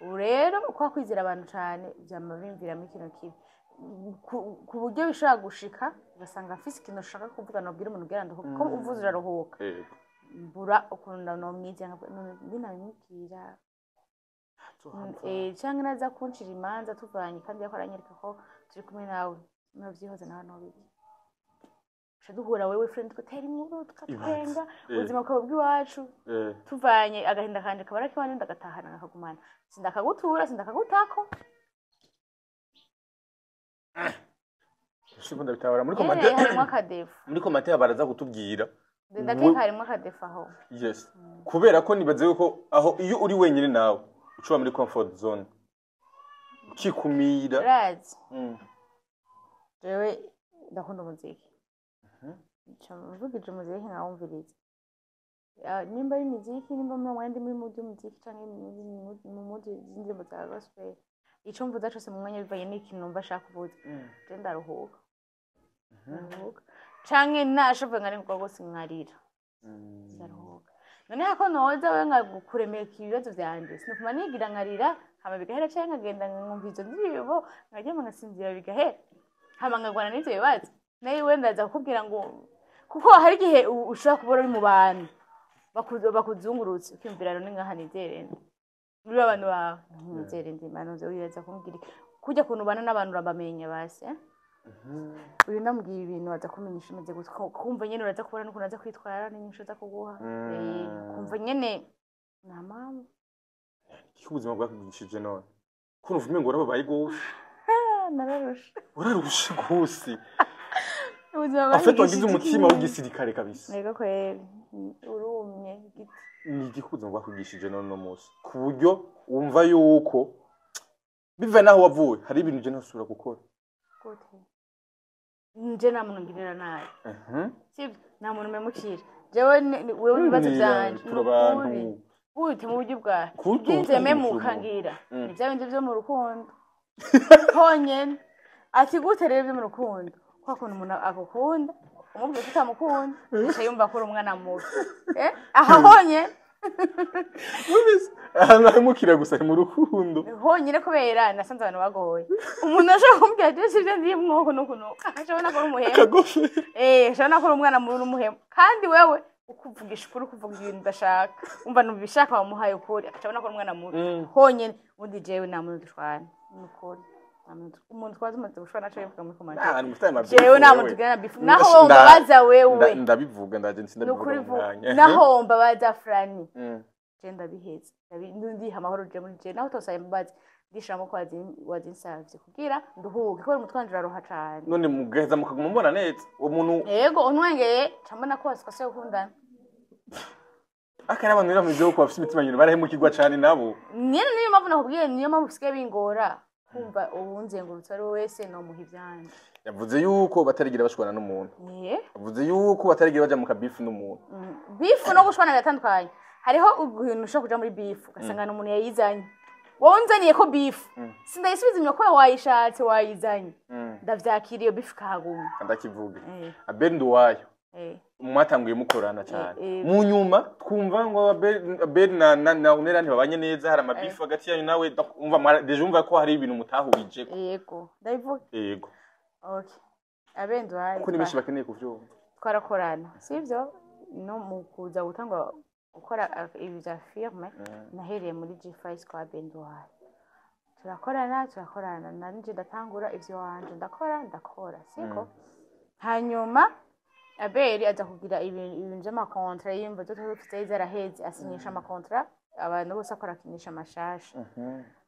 [SPEAKER 2] Ubu rero uko kwizera abantu cane vyama bimviramo ikintu kibi, ku buryo bishobora gushika ugasanga mfise ikintu ushaka kuvuga, nobwira umuntu kugira ngo kuko uvuze uraruhuka. Mbura ukuntu nomwizera, nkavuga, none ninabimubwira canke naza kuncira imanza tuvanye, kandi yariko aranyereka ko turi kumwe nawe, nuvyihoze nawe nobiki uca duhura wewe friend, tugatera inkuru, tukatwenga, ubuzima bukaba bw'iwacu. Tuvanye agahinda kanje kaba ari akiwanje, ndagatahana nkakagumana, sindakagutura, sindakagutako.
[SPEAKER 1] Siko ndabitabara muri
[SPEAKER 2] Nyene
[SPEAKER 1] commentaire.
[SPEAKER 2] Harimwo akadefu.
[SPEAKER 1] Muri commentaire baraza kutubwira.
[SPEAKER 2] Ndakeka harimwo akadefu aho.
[SPEAKER 1] Yes, kubera ko nibaze yuko aho iyo uri wenyine nawe ucuba muri comfort zone ukikumira.
[SPEAKER 2] Urazi, jewe ndakunda umuziki. Nca mvugije umuziki nkawumviriza. Nimba ari imiziki, nimba muri mwanya ndi muri mood y'umuziki canke mu mood z'indirimbo za gospel, ico mvuza cose mu mwanya bivanye n'ikintu numva ashaka kuvuza, je ndaruhuka, ndaruhuka, canke nashoboye nkari kuko rwose nkarira, ndaruhuka. None hako noza we nkagukuremeka ibibazo vyanje, sinofuma nigira nkarira hama bigahera, canke nkagenda nkumva izo ndirimbo nkaryama ngasinzira bigahera, hama nkagwana n'ivyo bibazo. Nawe wenda ndaza kukubwira ngo kuko hari igihe ushobora kubona uri mu bantu bakuzungurutse, ukiyumvira none ngaha nizere nde muri ba bantu bawe, nizere ndi manuze wibaza kumbwira iki? Kurya kuntu ubana n'abantu urabamenya basi, eh? Uyu ndamubwira ibintu aza kumenyesha imeze gute, kumva nyene uraza kubona n'ukuntu aza kwitwara n'inyishu aza kuguha. Kumva nyene nta mpamvu.
[SPEAKER 1] Iki ubuzima bwakugishije none ko numva umengo warababaye gose?
[SPEAKER 2] Ah, nararushe.
[SPEAKER 1] Wararushe gose.
[SPEAKER 2] Ubuzima
[SPEAKER 1] En fait, wagize
[SPEAKER 2] bwanyigishije
[SPEAKER 1] umutima
[SPEAKER 2] iki?
[SPEAKER 1] w'igisirikare kabisa.
[SPEAKER 2] Ego kweli, urumye igiti.
[SPEAKER 1] Ni igiki ubuzima bwakugishije none uno munsi ku buryo wumva yuko bivaye n'aho wavuye hari ibintu uje ntasubira gukora?
[SPEAKER 2] Gute? Nje nta muntu ngirira nabi. Sibyo, nta muntu memukira jewe. Wewe ibibazo vyanje
[SPEAKER 1] Turi abantu.
[SPEAKER 2] Nukuri gute mu buryo bwawe?
[SPEAKER 1] Kuko
[SPEAKER 2] Ndinze memuka ngira ni bya bindi vyo mu rukundo honyene. Ati gute rero byo mu rukundo? Kwa kuntu umuntu agukunda, umubwiye ko utamukunda, aca yumva ko uri umwana mubi. Aha honyene.
[SPEAKER 1] Wumvise? Ahantu hahemukira gusa ni mu rukundo.
[SPEAKER 2] Honyine, kubera nasanze abantu bagoye. Umuntu ashobora kumbwira ati sivyo ndimwo uku n'uku n'uku, agaca abona ko uri umuhemu.
[SPEAKER 1] Akagofero.
[SPEAKER 2] Ashobora ko uri umwana mubi, uri umuhemu, kandi wewe ukuvugisha ukuri, ukuvuga ibintu udashaka, umva ntubishaka, wamuhaye ukuri, agaca abona ko uri umwana mubi. Honyine. Ubundi jewe nta muntu dushwana, ni ukuri. Nta muntu, umuntu twaba tumaze gushwana aca bivuga muri commentaire.
[SPEAKER 1] Nta mufite ama
[SPEAKER 2] Jewe nta muntu tugirana beef, naho wowe mbabaza wewe.
[SPEAKER 1] Ndabivuga, ndaje
[SPEAKER 2] Ni
[SPEAKER 1] sindabivuga
[SPEAKER 2] ukuri
[SPEAKER 1] mu
[SPEAKER 2] vuga.
[SPEAKER 1] mwanya.
[SPEAKER 2] Naho wombabaza Frani, je ndabiheza. Ndiha amahoro je muri je, naho utosaba imbabazi ndishiramo ko wazinsavye kugira nduhuke, kubera umutwe wanje uraruha cane.
[SPEAKER 1] None mugaheza mukaguma mubona neza uwo muntu?
[SPEAKER 2] Yego, unwengeye ca mbona ko wasukase gukundana.
[SPEAKER 1] Akari abantu rero bameze ko bafite imitima nyine barahemukirwa cane nabo.
[SPEAKER 2] Nyene niyo mpamvu nakubwiye, niyo mpamvu bisigaye bingora kumva uwunzengurutse ari we wese nomuha ivyanje.
[SPEAKER 1] Yavuze yuko batarigira bashwana n'umuntu. Yavuze yuko batarigira baja mu kabifu n'umuntu.
[SPEAKER 2] Beef no gushwana biratandukanye. Hariho ibintu ushobora kuja muri beef ugasanga ni umuntu yayizanye. Wowe unzaniye ko beef, sindayisubiza inyuma ko wayishatse wayizanye. Ndavyakira, iyo beef kahaguma.
[SPEAKER 1] Ndakivuga. Abel Nduwayo, mwatanguye mukorana cyane. Mu nyuma twumva ngo Abel na Ornella ntibabanye neza, hari amabifu hagati yanyu nawe. Umva déjà umva ko hari ibintu mutahurije.
[SPEAKER 2] Yego, ndabivuga.
[SPEAKER 1] Yego.
[SPEAKER 2] Okay, Abel Nduwayo,
[SPEAKER 1] kuko ni benshi bakeneye kuvyumva.
[SPEAKER 2] Twarakorana, sivyo? No mu kuza gutangwa gukora ibi vya filme, nahereye muri G5 kwa Abel Nduwayo, turakorana, turakorana, nanje ndatangura ivyo wanje, ndakora, siko? Hanyuma Abeli aza kugira ibintu vy'ama contrats, yiyumva zo dufite zaraheze, asinyisha ama contrats abantu bose, akora akinisha amashasha.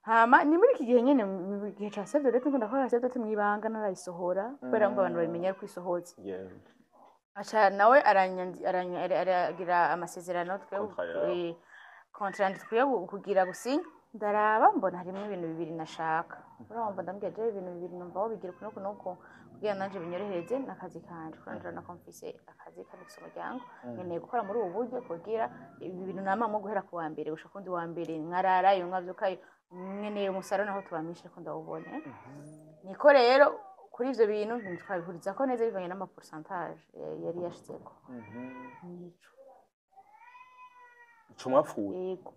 [SPEAKER 2] Hama ni muri iki gihe nyene, mu gihe ca Save the Date, ndiko ndakora Save the Date mw'ibanga, narayisohora kubera ngo abantu babimenya ko isohotse. Aca nawe aragira amasezerano twe
[SPEAKER 1] Contrat yawe.
[SPEAKER 2] Contrat dukwiye kugira gusinya. Ndaraba mbona harimo ibintu bibiri nashaka, urumva? Ndambwira, jewe ibintu bibiri numva aho bigira uku n'uku n'uku, kugira nanje binyorohereze n'akazi kanje, kuko nanje urabona ko mfise akazi kandi mfise umuryango, nkeneye gukora muri ubu buryo kugira ibi bintu namamwo guhera ku wa mbere gushika kundi wa mbere, nkararayo nkavyukayo, nkeneye umusaruro naho tubamishe ko ndawubone. Niko rero kuri ivyo bintu twabihurizako neza bivanye n'ama pourcentage yari yashizeko. Nico.
[SPEAKER 1] Ico mwapfuye?
[SPEAKER 2] Yego,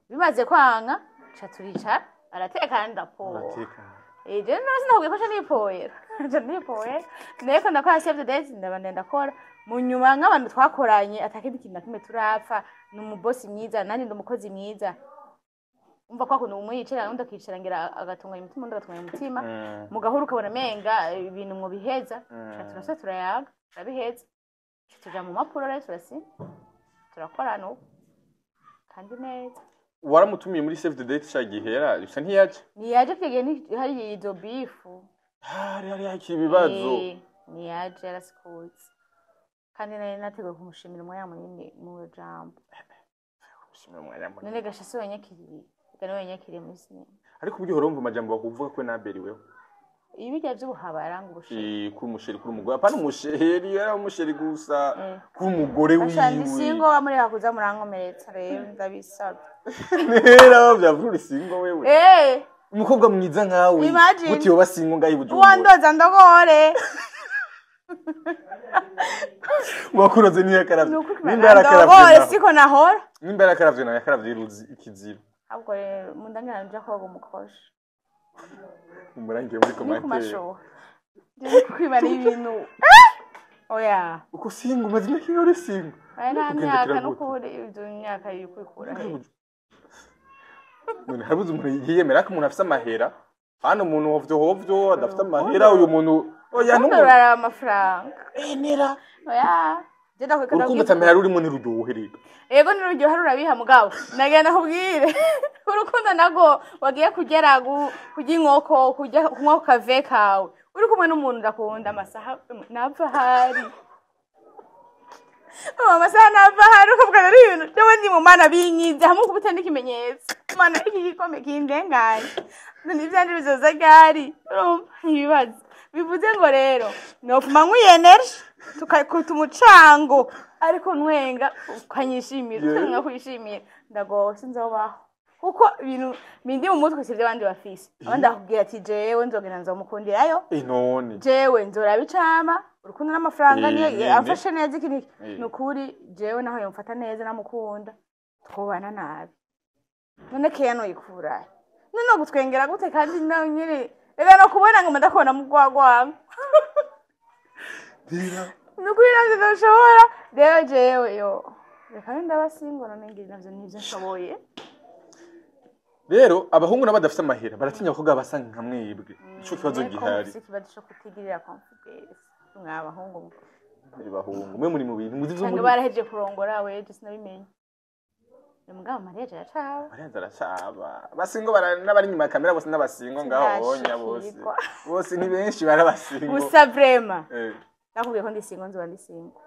[SPEAKER 2] bimaze kwanka ca turicara, aratekana, ndapoha.
[SPEAKER 1] Uratekana.
[SPEAKER 2] Eh, je nawe sinakubwiye ko nca nipohera, ndeko ndakora Save the Date, ndabandanya ndakora. Mu nyuma nk'abantu twakoranye atakindi kintu na kimwe turapfa, ni umubosi mwiza, nanjye ndi umukozi mwiza. Umva kwa kuntu umwe yicara undi akicara, ngira agatunganya umutima, undi agatunganya umutima, mu gahuru ukabona menga ibintu mwobiheza. Ca turasa, turayaga, turabiheza, ca tuja mu mapuro rero, turasinya, turakorana ubu kandi neza.
[SPEAKER 1] Waramutumiye muri Save the Date ca gihera bisa ntiyaje?
[SPEAKER 2] Ntiyaje, twegeye hari izo beef.
[SPEAKER 1] Hari hakiri ibibazo.
[SPEAKER 2] Eh, ntiyaje, yarasikutse, kandi nari nateguye kumushimira umwanya munini mu jambo.
[SPEAKER 1] Gushimira umwanya munini.
[SPEAKER 2] None gasha si wanyakiriye, reka niwe wanyakiriye muri sinema.
[SPEAKER 1] Ariko uburyo uhora wumva amajambo bakuvuga ko naberiweho.
[SPEAKER 2] Ibirya vy'ubuhaba yaranga ubusheri.
[SPEAKER 1] Eh, kuri umusheri, kuri umugore, apana umusheri, yari umusheri gusa, kuri umugore
[SPEAKER 2] Basha ndi
[SPEAKER 1] wiwe.
[SPEAKER 2] Single, bamureka kuza murankomeretsa rero, ndabisabye.
[SPEAKER 1] Nera vyavura uri single wewe?
[SPEAKER 2] Eh.
[SPEAKER 1] Umukobwa mwiza nkawe.
[SPEAKER 2] Imagine.
[SPEAKER 1] Gute yoba single ngaho i Bujumbura?
[SPEAKER 2] Uwandoza ndogore.
[SPEAKER 1] Wakuroze ntiyakaravye?
[SPEAKER 2] Nukuri.
[SPEAKER 1] Nimba yarakaravye
[SPEAKER 2] ndogore.
[SPEAKER 1] naho.
[SPEAKER 2] Siko nahora.
[SPEAKER 1] Nimba yarakaravye nawe, yakaravye iruzi ikiziba.
[SPEAKER 2] Ahubwo rero mundangira nja koga umukosha.
[SPEAKER 1] Umurangiye muri
[SPEAKER 2] Ni ku
[SPEAKER 1] commentaire.
[SPEAKER 2] Mashuha ndi kwibara ibintu, oya.
[SPEAKER 1] Uko single umaze imyaka ingahe uri single?
[SPEAKER 2] Aya nta
[SPEAKER 1] Kugendekera
[SPEAKER 2] myaka
[SPEAKER 1] gute?
[SPEAKER 2] N'ukuri ibyo myaka iri kwikura he?
[SPEAKER 1] None habuze umuntu yiyemera ko umuntu afise amahera hano, umuntu hovyo hovyo adafite amahera, uyu muntu oya.
[SPEAKER 2] Urukundo
[SPEAKER 1] N'umuntu
[SPEAKER 2] ruraraba amafaranga.
[SPEAKER 1] Eh, nera.
[SPEAKER 2] Oya, je ndakweka.
[SPEAKER 1] Urukundo atamahera rurimo ntiruryohe rero.
[SPEAKER 2] Yego, niruryoha rurabiha, mugabo nagenda kubwire, urukundo nago wagiye kugera kurya inkoko, kurya kunywa ku kave kawe uri kumwe n'umuntu udakunda, amasaha nava ahari, amasaha nava ahari, ukavuga ari ibintu jewe ndi mu mana binyize hamwe kubita n'ikimenyetso mana iki gikombe kindenganye, none ivyanje bizoza ryari? Urumva ibibazo bivuze ngo rero nopfuma nkwiyeneje tukakuta umucango, ariko nwenga ukanyishimira, utanka kwishimira ndagowe, sinzobaho, kuko ibintu bindi mu mutwe sivyo abandi bafise. Abandi bakubwira ati jewe nzogenda nzomukundirayo.
[SPEAKER 1] Eh, none.
[SPEAKER 2] Jewe nzoraba icama urukundo n'amafaranga niyo
[SPEAKER 1] nyene.
[SPEAKER 2] Amfashe neza iki n'iki. Ni ukuri jewe naho yomfata neza namukunda twobana nabi. None keya noyikurahe? None nogutwengera gute? Kandi nawe nyene reka no kubona ngo ndakubona mu rwagwanga.
[SPEAKER 1] Rira.
[SPEAKER 2] Ni ukuri navyo ntashobora rero jewe, yo reka mbe ndaba single, none ngira navyo nivyo nshoboye.
[SPEAKER 1] Rero abahungu nabo badafite amahera baratinya abakobwa basa nka mwebwe, ico kibazo
[SPEAKER 2] Mwe ko
[SPEAKER 1] gihari.
[SPEAKER 2] mufise ikibazo co kutigirira confidence mwa bahungu mwe.
[SPEAKER 1] Muri bahungu mwe muri mu bintu muzi vyo
[SPEAKER 2] Canke
[SPEAKER 1] muri
[SPEAKER 2] barahejeje kurongora, weje sinabimenye. Ni mugabo mariage aracaba.
[SPEAKER 1] Mariage aracaba, abasingo n'abari inyuma ya kamera bose n'abasingo ngaho bonya bose.
[SPEAKER 2] Sinashikirwa.
[SPEAKER 1] Bose ni benshi barabasingo.
[SPEAKER 2] Gusa vraiment, nakubwiye ko ndi single, nzoba ndi single.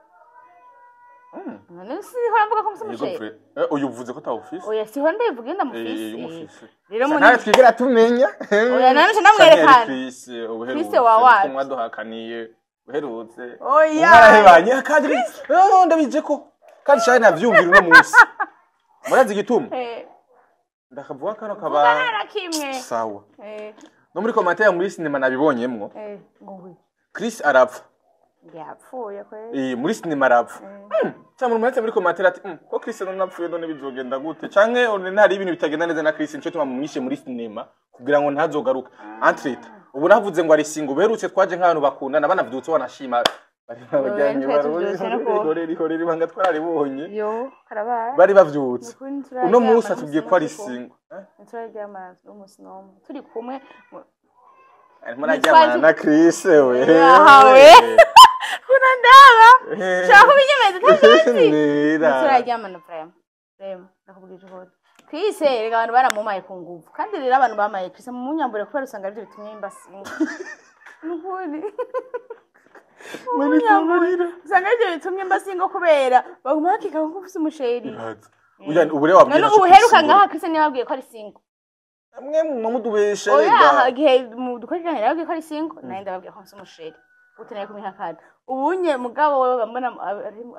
[SPEAKER 2] None sihora mvuga ko mfise
[SPEAKER 1] Yego.
[SPEAKER 2] umusheri?
[SPEAKER 1] Uyu uvuze ko atawufise.
[SPEAKER 2] Oya, siho ndabivuga, ndamufise.
[SPEAKER 1] Umufise.
[SPEAKER 2] Rero muri
[SPEAKER 1] Ntawe twigera tumenya.
[SPEAKER 2] Oya, none nca ndamwerekana.
[SPEAKER 1] Chris uherutse.
[SPEAKER 2] Chris wa wacu.
[SPEAKER 1] Ko mwaduhakaniye uherutse.
[SPEAKER 2] Oya.
[SPEAKER 1] Mwarahebanye kandi oh, ndabije ko kandi shari navyumvira uno munsi, murazi igituma?
[SPEAKER 2] Eh.
[SPEAKER 1] Ndakavuga kano
[SPEAKER 2] Vuga
[SPEAKER 1] kaba
[SPEAKER 2] nta kimwe.
[SPEAKER 1] Sawa. No muri commentaire muri sinema nabibonyemwo.
[SPEAKER 2] Ngo ngwi.
[SPEAKER 1] Chris arapfa.
[SPEAKER 2] Yapfuye kweli.
[SPEAKER 1] Muri sinema arapfa. Cyangwa umuntu muri commentaire ati ko Chris none apfuye, none bizogenda gute?" Canke none hari ibintu bitagenda neza na Chris, nico tuma mumwishe muri sinema kugira ngo ntazogaruka. Entre-temps ubu navuze ngo ari single, beherutse twaje nk'abantu bakundana banavyutse, wanashima bari babajyanye.
[SPEAKER 2] Twe tuvyutse no
[SPEAKER 1] Baruzi ibanga twararibonye.
[SPEAKER 2] Yo, karabaye.
[SPEAKER 1] Bari bavyutse.
[SPEAKER 2] Nukuri ntituraryamana
[SPEAKER 1] Uno munsi atubwiye ko ari
[SPEAKER 2] n'umunsi
[SPEAKER 1] single. Eh?
[SPEAKER 2] Ntituraryamana n'umunsi n'umwe turi kumwe.
[SPEAKER 1] Arimo araryamana na Chris we.
[SPEAKER 2] Yahawe. Kuna ndaba shaka kubinyemeza utavyuzi.
[SPEAKER 1] Nera.
[SPEAKER 2] Ntituraryamana vraiment, vraiment, ndakubwije ukuri. Chris rega abantu baramumaye ku nguvu, kandi rero abantu bamaye Chris mu nyambure kubera usanga arivyo bitumye mba single, nukuri.
[SPEAKER 1] Mani kumarira.
[SPEAKER 2] Usanga arivyo bitumye mba single kubera baguma bakeka ko ufise umuchéri.
[SPEAKER 1] Uya ubu rero wabwira
[SPEAKER 2] None ubuheruka ngaha Chris niwe wabwiye ko ari single?
[SPEAKER 1] Mwe mumudubeshe.
[SPEAKER 2] Oya.
[SPEAKER 1] Rega.
[SPEAKER 2] Igihe mu dukora ikiganiro yababwiye ko ari single, nawe ndababwira ko mfise umuchéri gute, nawe kumihakana ubunye mugabo wewe bambona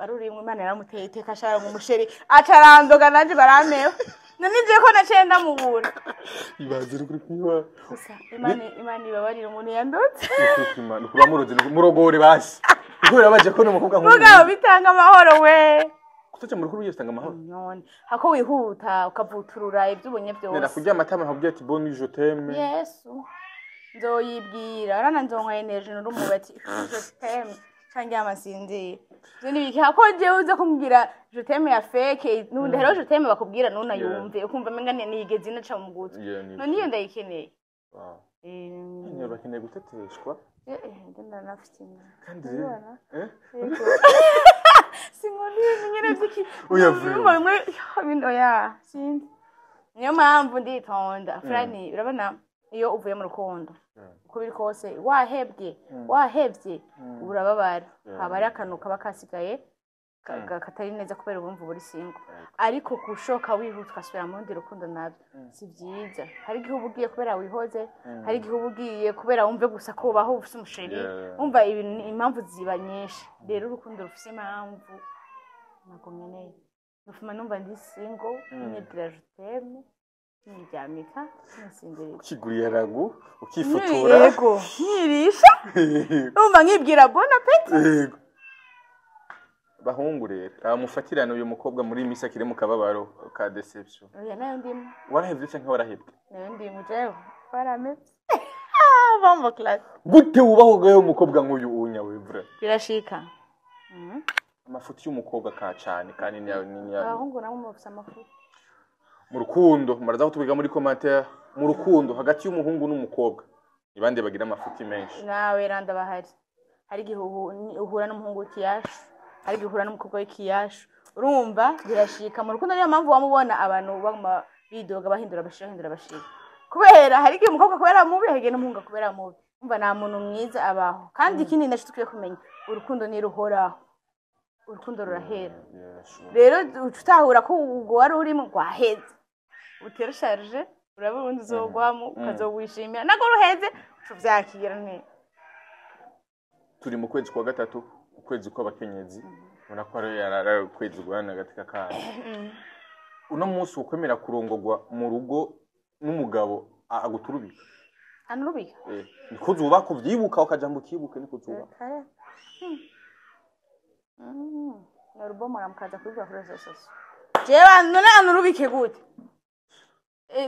[SPEAKER 2] ari urimwe. Imana yaramuteye iteka ashara mu muchéri, acarandoga nanje barampeho, none je ko naciye ndamubura.
[SPEAKER 1] Ibaze uri kwiba.
[SPEAKER 2] Gusa Imana ibabarira umuntu yandotse.
[SPEAKER 1] Kuba murozi murogore basi, kuko birabaje ko n'umukobwa nk'uyu
[SPEAKER 2] Mugabo bitanga amahoro we.
[SPEAKER 1] Kutaja mu rukundo usanga amahoro.
[SPEAKER 2] None hako wihuta ukavuturura ibyo ubonye
[SPEAKER 1] Nera
[SPEAKER 2] byose.
[SPEAKER 1] Kurya amatama nkabwira ati: "Bonne nuit, je t'aime."
[SPEAKER 2] Yesu, nzoyibwira rana, nzonywa energy n'urumuba ati "Je t'aime" canke amasinzira. Ivyo ni biki hako jewe uza kumbwira "je t'aime" ya fake? Nundi hariho "je t'aime" bakubwira nuna yumve ukumva menga nigeze inaca mu gutwi.
[SPEAKER 1] Yeah, ni
[SPEAKER 2] None iyo ndayikeneye.
[SPEAKER 1] Wow. Nyine bakeneye guteteshwa.
[SPEAKER 2] Ndanafite inda.
[SPEAKER 1] Kandi rero
[SPEAKER 2] Urabibona?
[SPEAKER 1] Eh?
[SPEAKER 2] Sinkunda ibintu nyene vy'iki
[SPEAKER 1] Oya,
[SPEAKER 2] bimwe bimwe bino, oya, sinzi, niyo mpamvu nditonda. Furani, urabona iyo uvuye mu rukundo, uko biri kose wahebwe, wahevye, urababara. Haba hari akantu kaba kasigaye katari neza kubera ubumva uri single, ariko kushoka wihuta ugasubira mu rundi rukundo nabyo si byiza. Hari igihe uba ugiye kubera wihoze, hari igihe uba ugiye kubera wumve gusa ko ubaho ufise umuchéri. Wumva ibintu, impamvu ziba nyinshi. Rero urukundo rufise impamvu ntabwo nkeneye. Nufuma numva ndi single, nibwira "je t'aime", niryamika nisinziriza.
[SPEAKER 1] Ukigurira ragu, ukifotora.
[SPEAKER 2] Yego, nkirisha, numva nkibwira "bon appétit".
[SPEAKER 1] Yego. Bahungu rero amufatirana uyu mukobwa muri iyi minsi akiri mu kababaro ka déception.
[SPEAKER 2] Oya, nayo ndimo.
[SPEAKER 1] Warahevye canke warahebwe?
[SPEAKER 2] Nayo ndimo, jewe baramevye bombo class.
[SPEAKER 1] Gute wubaho gayo umukobwa nk'uyu unyawe vra?
[SPEAKER 2] Birashika.
[SPEAKER 1] Amafuti y'umukobwa ka cane kandi ni
[SPEAKER 2] Abahungu nabo mufise amafuti.
[SPEAKER 1] Mu rukundo muraza kutubwira muri commentaire, mu rukundo hagati y'umuhungu n'umukobwa ni bande bagira amafuti menshi?
[SPEAKER 2] Nawe randa bahari. Hari igihe uhura n'umuhungu w'ikiyashu, hari igihe uhura n'umukobwa w'ikiyashu. Urumva birashika mu rukundo, niyo mpamvu wamubona abantu baguma bidoga, bahindura bashira, bahindura bashira, kubera hari igihe umukobwa kubera mubi, hari igihe n'umuhungu kubera mubi. Umva, nta muntu mwiza abaho. Kandi ikindi naco dukwiye kumenya, urukundo ntiruhoraho, urukundo rurahera.
[SPEAKER 1] Yeah, sure.
[SPEAKER 2] Rero uca utahura ko ubwo wari urimo rwaheze, utera charge, uraba ubundi uzogwamo ukazowishimira nako ruheze, uca uvyakira neza.
[SPEAKER 1] Turi mu kwezi kwa gatatu, ukwezi kw'abakenyezi, ubona ko ari yarara ukwezi guhana agateka kayo. Uno munsi ukwemera kurongorwa mu rugo n'umugabo aguturubika?
[SPEAKER 2] Anurubika?
[SPEAKER 1] Eh, niko zubaka, uvyibuka ukaja ngo ukibuke, niko zubaka.
[SPEAKER 2] Norubomora mukaza kubivuga kuri réseaux sociaux. Jewe none anurubike gute?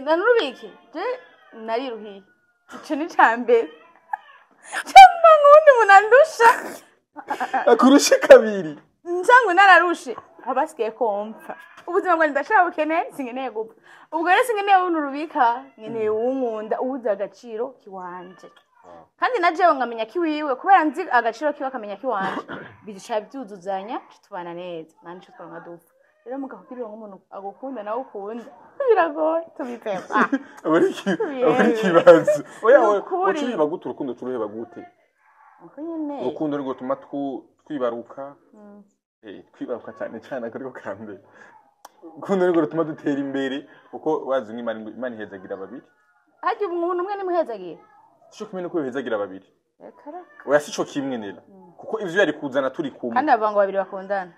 [SPEAKER 2] Anurubike? Je nariruhiye, ico ni ca mbere. Camba nk'uwundi muntu andusha.
[SPEAKER 1] Akurushe kabiri.
[SPEAKER 2] Nsanzwe nararushe, abasigaye kompfa ubuzima bwanjye ndashaka bukeneye, sinkeneye gupfa. Ubwo rero sinkeneye unurubika, nkeneye uwunkunda, uwuzi agaciro kiwanje, kandi na jewe nkamenya kiwiwe, kubera nzi agaciro kiwe akamenya kiwanje, bica byuzuzanya, tubana neza, nta nico twaronka dupfa. Rero mugakubwira nk'umuntu agukunda nawe ukunda, biragoye, tubipema.
[SPEAKER 1] Aba ari ikibazo. Oya.
[SPEAKER 2] Ni ukuri.
[SPEAKER 1] Uca uheba gute urukundo? Turuheba gute?
[SPEAKER 2] Uko nyene.
[SPEAKER 1] Urukundo nirwo rutuma twibaruka. Twibaruka cyane cyane akariko ka mbere. Urukundo nirwo rutuma dutera imbere, kuko wazi nk'Imana, Imana ihezagira babiri.
[SPEAKER 2] Harya umuntu umwe nimuhezagiye?
[SPEAKER 1] Sico kimwe nuko ihezagira babiri.
[SPEAKER 2] Reka reka.
[SPEAKER 1] Oya, sico kimwe nera, kuko ivyo yari kuzana turi kumwe.
[SPEAKER 2] Kandi bavuga ngo babiri bakundana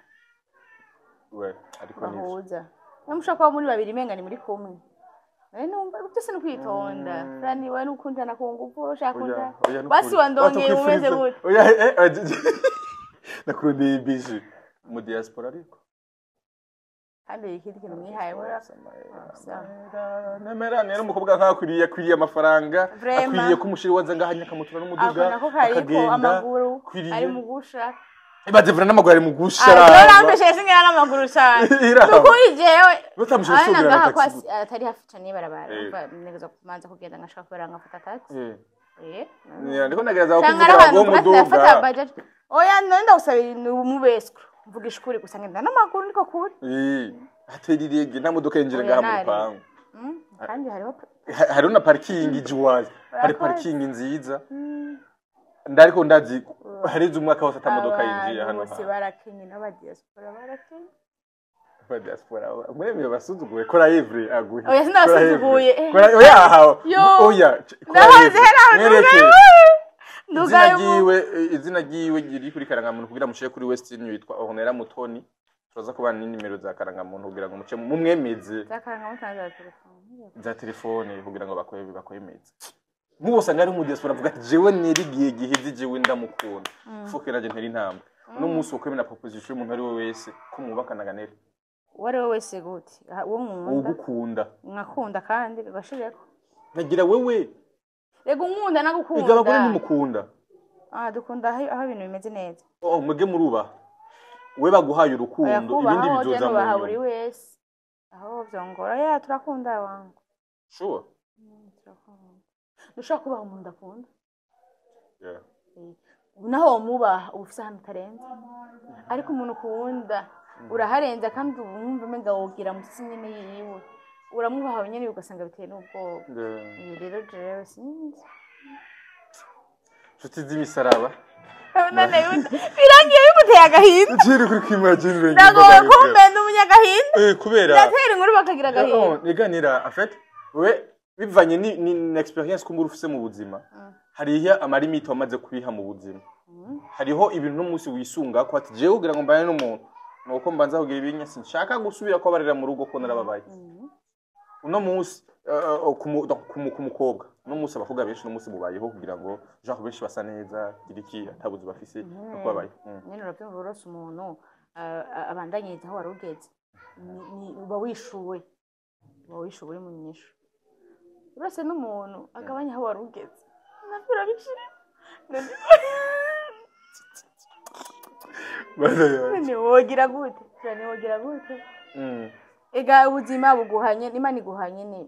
[SPEAKER 1] We, ariko nivyo.
[SPEAKER 2] bahuza. Niba mushobora kuba muri babiri, imenga ni muri kumwe. None numva byose ni ukwitonda. Frani, we nukundana ku ngufu, ushaka
[SPEAKER 1] Oya,
[SPEAKER 2] kunda.
[SPEAKER 1] Oya, nukuri.
[SPEAKER 2] Basi wandongeye umeze gute?
[SPEAKER 1] Oya, nakurondeye bije mu diaspora ariko.
[SPEAKER 2] Kandi ikindi kintu mwihaye mura.
[SPEAKER 1] Nemera rero umukobwa nkakwiriye, akwiriye amafaranga.
[SPEAKER 2] Vraiment.
[SPEAKER 1] Akwiriye ko umushiri waza ngaha akamutura
[SPEAKER 2] Ako
[SPEAKER 1] n'umuduga
[SPEAKER 2] nako kariko
[SPEAKER 1] akagenda.
[SPEAKER 2] Amaguru
[SPEAKER 1] Akwiriye.
[SPEAKER 2] ari mu gusha.
[SPEAKER 1] Ibaze vura n'amaguru ari mu gusha.
[SPEAKER 2] Ah,
[SPEAKER 1] Raba.
[SPEAKER 2] rero singira n'amaguru cyane.
[SPEAKER 1] Iraba.
[SPEAKER 2] Nukuri jewe.
[SPEAKER 1] Batamushyira
[SPEAKER 2] Ari
[SPEAKER 1] usubira na
[SPEAKER 2] nagaha
[SPEAKER 1] taxi.
[SPEAKER 2] ko atari hafi cyane y'ibarabara.
[SPEAKER 1] Eh.
[SPEAKER 2] Umva ntegerezwa kumanza kugenda nkashaka kubera nkafata taxi.
[SPEAKER 1] Eh.
[SPEAKER 2] Eh.
[SPEAKER 1] Yeah, ndiko ndagerageza
[SPEAKER 2] Cyangwa ari
[SPEAKER 1] kukuvugira
[SPEAKER 2] ahantu
[SPEAKER 1] ngo
[SPEAKER 2] mvuga ati ndafata
[SPEAKER 1] umuduga.
[SPEAKER 2] bajaji. Oya, none ndagusabira ni umubeswa. Mvugisha ukuri gusa, ngenda n'amaguru niko kuri.
[SPEAKER 1] Eh, hatera irege, nta modoka yinjira
[SPEAKER 2] Oya,
[SPEAKER 1] ngaha mu
[SPEAKER 2] ntari.
[SPEAKER 1] rupangu.
[SPEAKER 2] Kandi hariho
[SPEAKER 1] Hariho na parking ijiwazi, hari
[SPEAKER 2] Urakoze.
[SPEAKER 1] parking nziza. Ndariko ndazi harize umwaka wose ata modoka yinjiye
[SPEAKER 2] Abantu
[SPEAKER 1] hano.
[SPEAKER 2] bose barakenye, n'abadiaspora barakenye.
[SPEAKER 1] Aba diaspora muremeye basuzuguye, kora Evre aguhe.
[SPEAKER 2] Oya, sinabasuzuguye.
[SPEAKER 1] Kora, oya,
[SPEAKER 2] Yo.
[SPEAKER 1] oya, kora
[SPEAKER 2] Ndahoze
[SPEAKER 1] Evre.
[SPEAKER 2] hera aho.
[SPEAKER 1] Mwereke izina
[SPEAKER 2] Ndugaye.
[SPEAKER 1] ryiwe, izina ryiwe riri kuri karangamuntu kugira mushire kuri Western Union, yitwa Ornella Mutoni. Turaza kubana n'inimero za karangamuntu kugira ngo muce mumwemeze.
[SPEAKER 2] Zakarangamuntu za telefone.
[SPEAKER 1] Za telefone kugira ngo bakwemeze. Nk'ubu usanga ari mu diaspora avuga ati: "Jewe neri igihe giheze, jewe ndamukunda, fuke naje ntera intambwe." Uno munsi ukwemera proposition y'umuntu ari we wese ko mwubakana, Ganera?
[SPEAKER 2] Uwo ari we wese gute? Ah, uwo nkunda?
[SPEAKER 1] Ugukunda.
[SPEAKER 2] Nkakunda kandi gashireko.
[SPEAKER 1] Nkagira wewe.
[SPEAKER 2] Rega unkunda nagukunda.
[SPEAKER 1] Ega abagore ntimukunda.
[SPEAKER 2] Ah, dukunda aho ibintu bimeze neza.
[SPEAKER 1] Oh, mwebwe murubaha, we baguhaye urukundo, ibindi
[SPEAKER 2] Kubaha
[SPEAKER 1] bizoza mu
[SPEAKER 2] nubaha buri
[SPEAKER 1] nyuma.
[SPEAKER 2] wese aho vyongora ya turakunda wangu.
[SPEAKER 1] Sure.
[SPEAKER 2] Turakunda. Ntushobora kubaha umuntu udakunda.
[SPEAKER 1] Yeah.
[SPEAKER 2] Eh, naho womubaha uba ufise ahantu utarenze, ariko umuntu ukunda uraharenza, kandi uba wumva umenga wogira musi nyene yiwe, uramubaha nyene ugasanga biteye n'ubwoba.
[SPEAKER 1] Yeah.
[SPEAKER 2] Eh, rero jewe sinzi.
[SPEAKER 1] Nshuti z'imisaraba.
[SPEAKER 2] None birangiye bimuteye agahinda.
[SPEAKER 1] Ikiri kuri kwimagine.
[SPEAKER 2] Ndagowe kumbe n'umunyagahinda.
[SPEAKER 1] Eh, kubera
[SPEAKER 2] Ndatera inkuru bakagira agahinda.
[SPEAKER 1] Oh, niganira en fait we bivanye ni experience kumbura ufise mu buzima, hariho amalimite wamaze kwiha mu buzima, hariho ibintu n'umunsi wisunga ko ati: "Jewe kugira ngo mbane n'umuntu nuko mbanza kugira ibinya, sinshaka gusubira kubabarira mu rugo ko narababaye." Uno munsi donc, ku mukobwa, uno munsi abakobwa benshi uno munsi mubayeho kugira ngo genre benshi basa neza, gira iki, atabuzi bafise no kubabaye.
[SPEAKER 2] Nyine urabyumva, urose umuntu abandanyiriza aho wari ugeze. Uba wishuwe, uba wishuwe, uri mu nyishu. Urose n'umuntu agabanya aho wari ugeze, nabyo urabishira. None wogira gute? None wogira gute? Ega ubuzima buguhanye n'Imana iguhanye ni